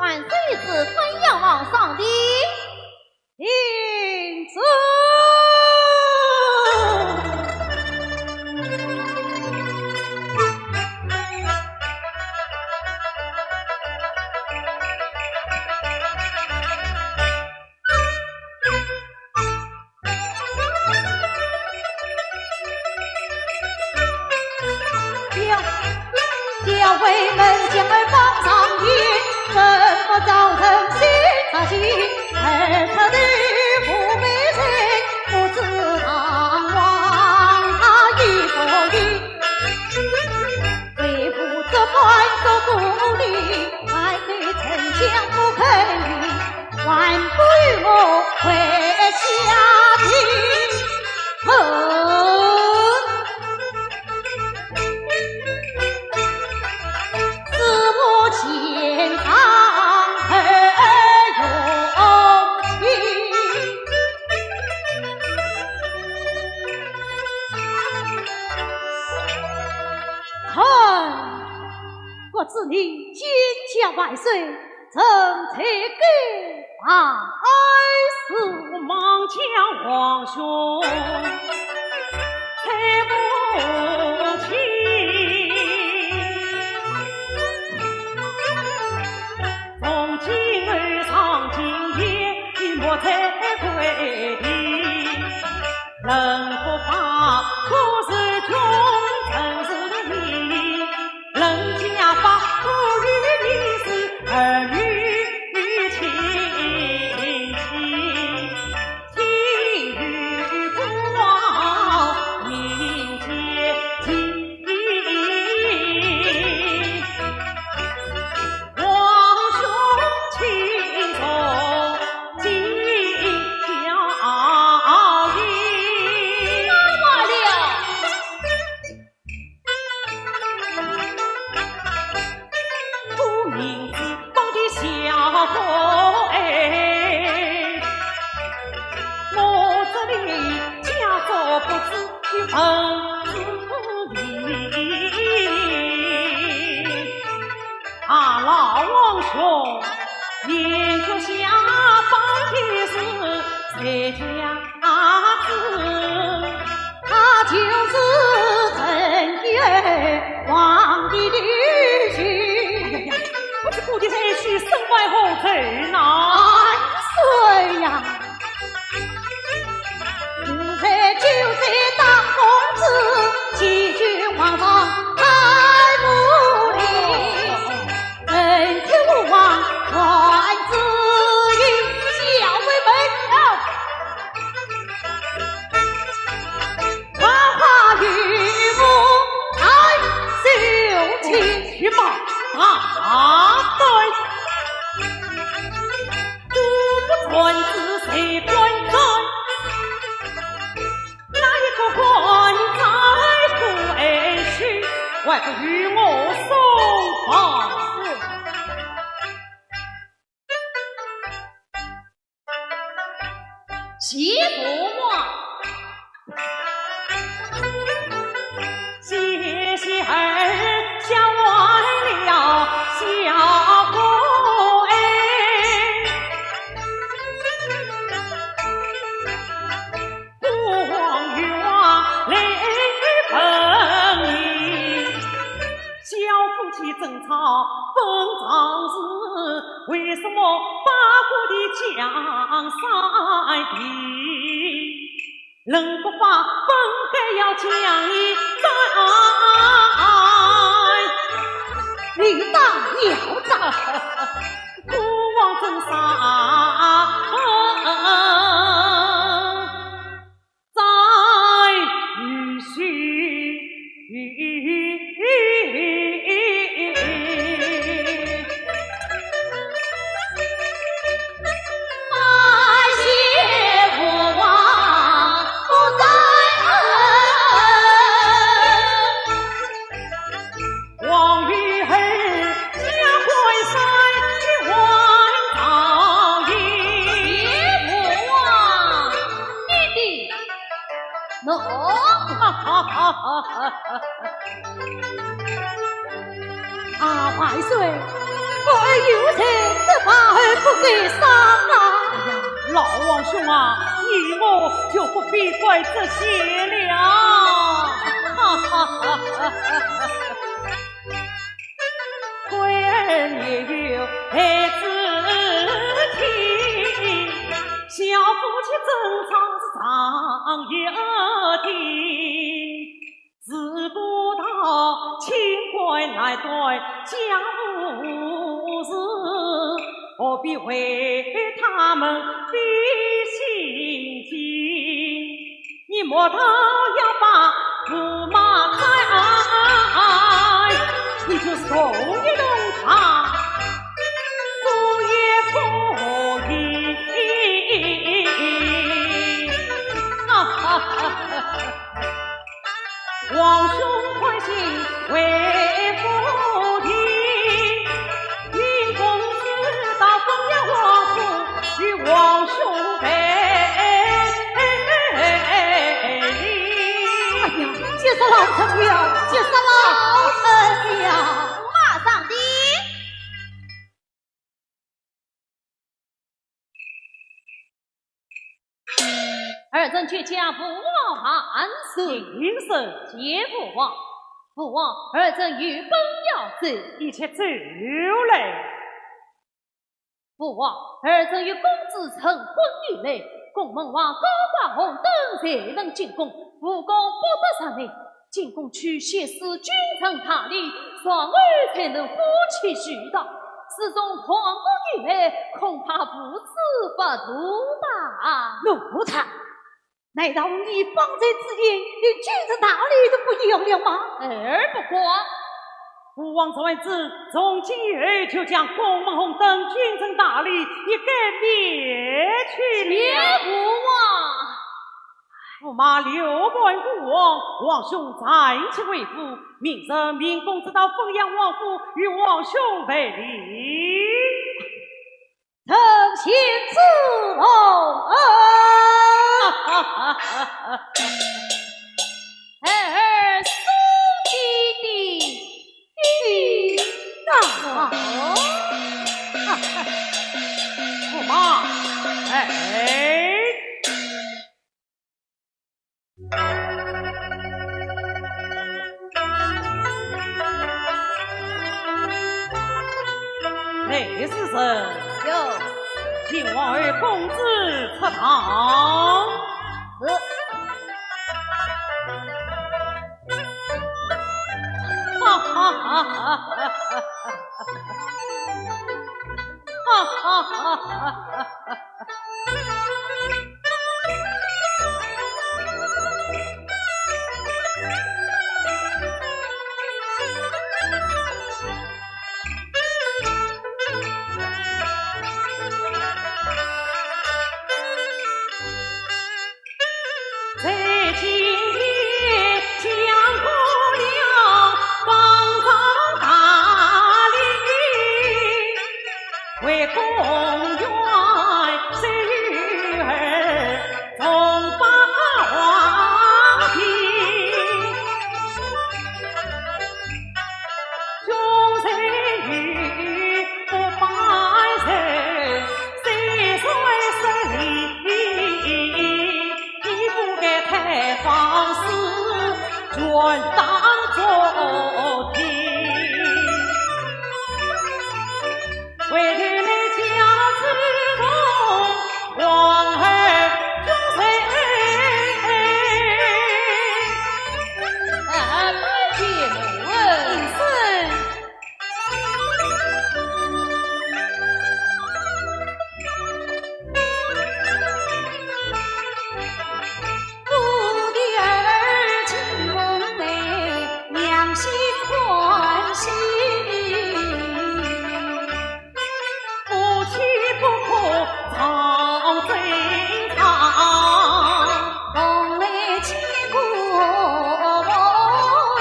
万岁，此番要王上殿。 领旨。 哼，不知你今朝万岁 臣在该办事。望将皇兄猜不清，从今后上殿，莫再跪地。 人不法，可是穷人是你；人家法，可与你是儿女亲戚。天与国，民间情。 皇兄请坐，请教礼。啊，老皇兄，您脚下摆的是谁家子？她就是陈玉皇的女婿。哎呀呀，不是故地才去，身外何罪？万岁呀！奴才就在当公子，欺君罔上太无礼，臣妾勿忘传旨意。校尉们到。 花花与我来就去。去吧，大胆！都不传旨谁敢斩？哪一个敢斩不许？还不与我送报？是。 谢父王。谢谢儿，笑完了，小官。孤王有话来问你，小夫妻争吵本常事， 为什么八国的江山地，人不发本该要将你斩？你当要斩？孤王怎杀？ 在于许。八谢父王不在。 王与儿皆关山，一万道义。别父王，你的奴。啊，万岁，我儿有罪，这把儿不该杀啊！哎呀，老王兄啊，你我就不必怪这些了。哈哈哈哈哈！ 贵人也有孩子气，小夫妻争吵是常有的，事不到，清官难断家务事，何必为他们费心机？ 你莫道要把驸马斩，你就是动一动他，不也可以。哈哈哈哈！王兄宽心为父定， 请公子到凤阳王府与王兄赔礼。哎呀，急死老臣了，急死老臣了！马上的。儿臣去见父王万岁。平身。谢父王。父王，儿臣有本要奏。一切奏来。 父王，儿臣与公子成婚以来，宫门外高挂红灯，才能进宫，无功不得入内。进宫去谢师，君臣大礼，然后才能夫妻序到。自从亡国以来，恐怕无子不图吧？奴才， 难道你方才之言连君臣大礼都不要了吗？儿不敢。父王传旨，从今以后就将宫门红灯、君臣大礼一概免去了。谢父王。驸马留伴孤王，王兄暂且回府，明日命公子到凤阳王府与王兄赔礼。 臣心自动。儿送爹爹去。啊！驸马，哎。 哎，是人。有。请王侯公子出堂。是。哈哈哈哈哈哈！哈哈哈哈哈哈！ 在今天，相公了方丈大礼，为公园收儿送把花瓶。 穷人有不百人，虽然失礼，也不该太放肆，全当作听。 为的来叫主公，王后中罪。啊，拜见母后。是。我的儿进门来，娘心欢喜。 夫妻不可常争吵，同来见过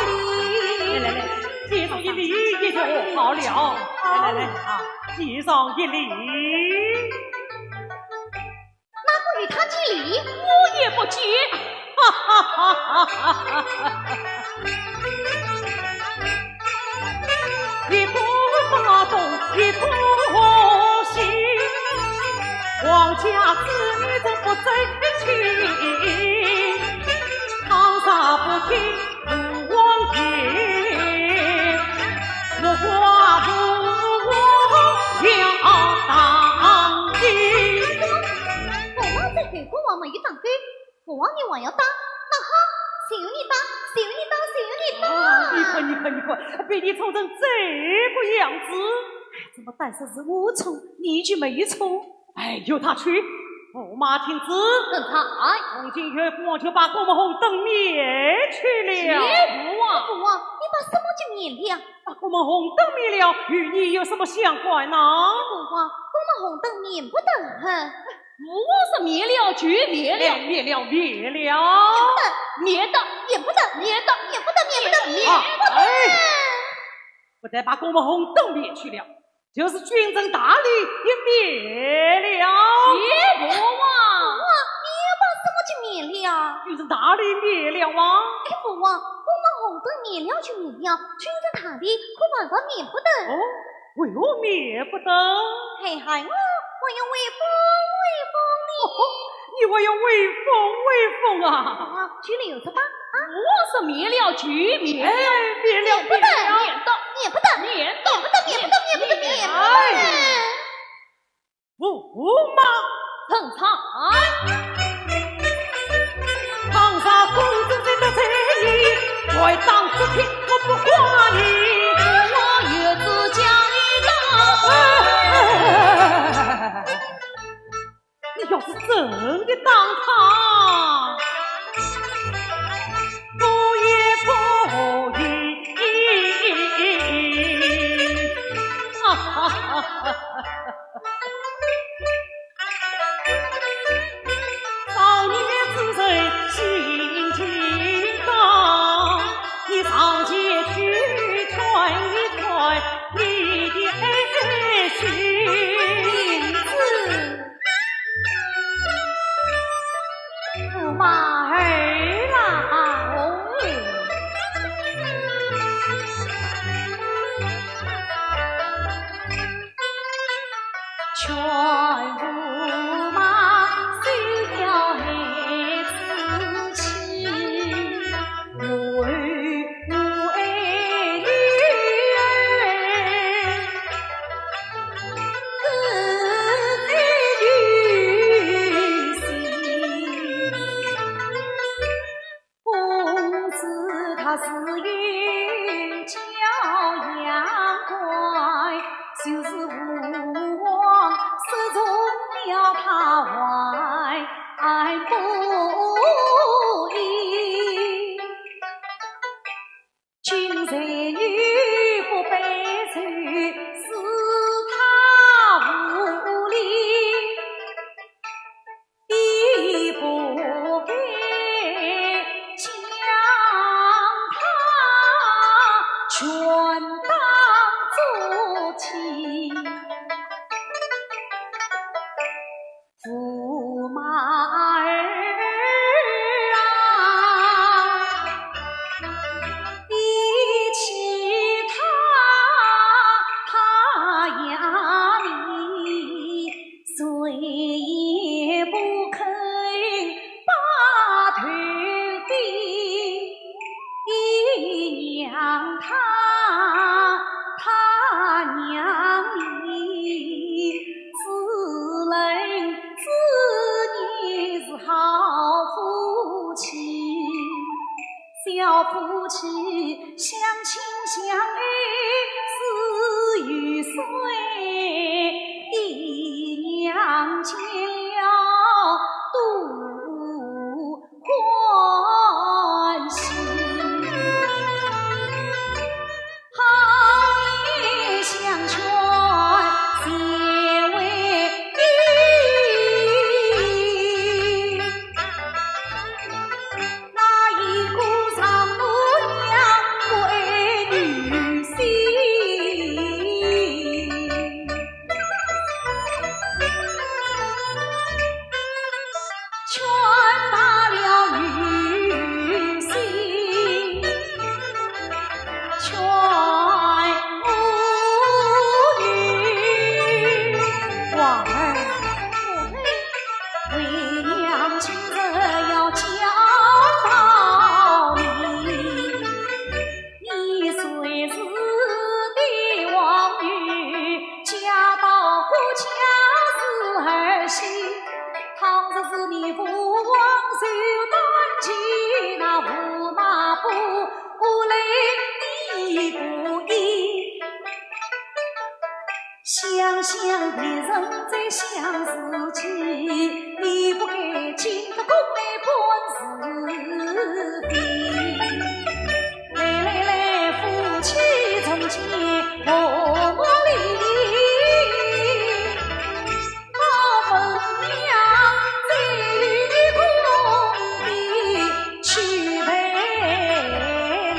礼。来来来，见上一礼也就好了。来来来，啊，见上一礼。 哪个与他见礼？我也不见。哈哈哈哈哈哈！一个马东，一个西，王家子女怎不争气？倘若不听 父王言，我花父王要打的。父王在后，父王没有打过，父王你还要打？那好，随你打，随你打，随你打。啊，你看，你看，你看，被你宠成这个样子。哎，怎么单说是我宠，你就没有宠？ 哎，由他去，驸马听旨。正在。从今以后父王就把郭沫红灯灭去了。谢父王。父王，你把什么给灭了？把郭沫红灯灭了，与你有什么相关呢？父王，郭沫红灯灭不得。父王说灭了就灭了。哎，灭了，灭了。灭不得，灭得，灭不得，灭得，灭得，灭不得，灭不得。啊，哎。 不但把郭沫红灯灭去了，就是君臣大礼也灭了。谢父王。父王，你又把什么给灭了？君臣大礼灭了啊。哎，父王，郭沫红灯灭了就灭了，君臣大礼可万万灭不得。哦，为何灭不得？嘿嗨，我，我要威风威风呢。哦，你还要威风威风啊？父王，就留着吧。 啊，我说灭了就灭了。哎，灭了，灭不得，灭了。灭得，灭不得，灭得，灭不得，灭不得，灭不得，灭不得。哎，驸马。正在。倘若公子真的在意，快打直踢，我不管你。我有主将你打。哎， 你要是真的打他，我也不依。当作妻。驸马儿啊，比起他，他呀，你谁也不肯把头低。 你让他，他让你，只能自己是好夫妻。小夫妻相亲相爱是有谁的娘见了都 欢喜。好言相劝，谁为你？那一个丈母娘为女婿。 劝罢了女婿，劝母女。婉儿，为娘今日要教导你。 你虽是帝王女，嫁到顾家是儿媳。倘若是你父王受担起，那驸马不，不理你不依。 想想别人在想自己，你不该进得宫来管是非。来来来，夫妻中间和睦理，把分明这一个公的去赔礼。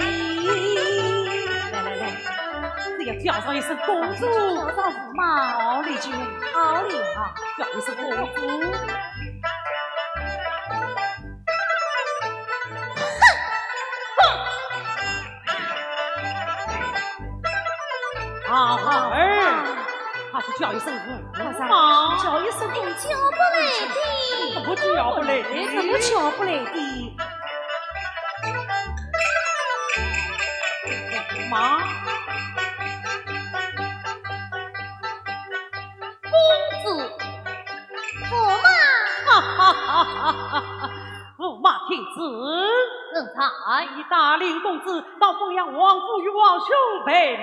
来来来， 这要叫上一声公主。叫上驸马。好嘞，君。好嘞。啊，叫一声公主。哼！啊，哎，她就叫一声驸马。叫一声公主。叫不来的。怎么叫不来的？怎么叫不来的？ 妈。公子。驸马。哈哈哈哈哈哈！驸马听旨。臣在。你带领公子到凤阳王府与王兄赔礼。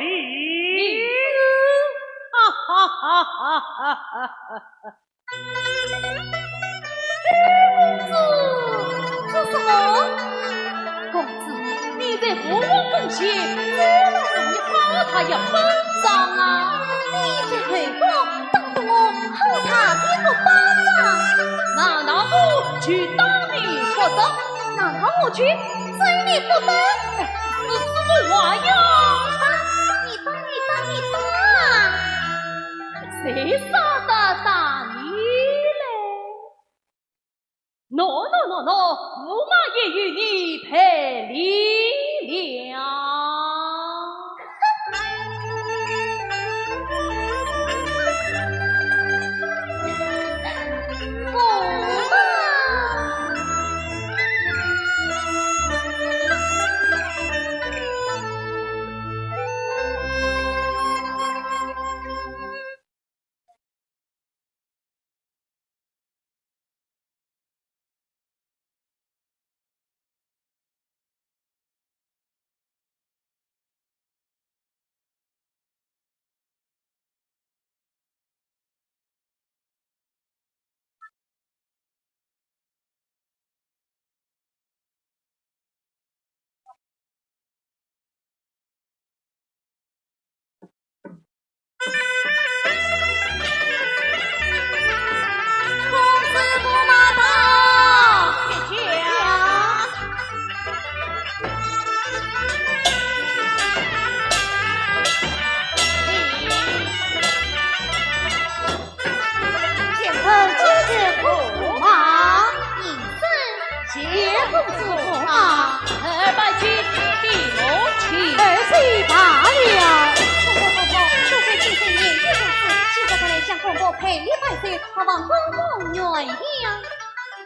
哈哈哈哈哈哈！ 公子，做什么？公子，你在父王跟前，怎么你打他一巴掌啊？你在后宫打得我，打他一个巴掌。难道我就打你不得？难道我就 这你不懂，这是什么话呀？打你，打你，打你，打！谁舍得打你嘞？喏，喏，喏，喏，驸马也与你赔礼了。 我们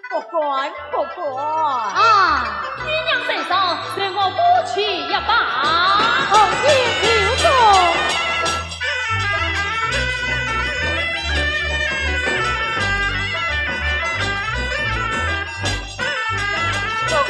不敢，不敢。啊，你娘在上，随我过去一拜。红颜有礼。不敢。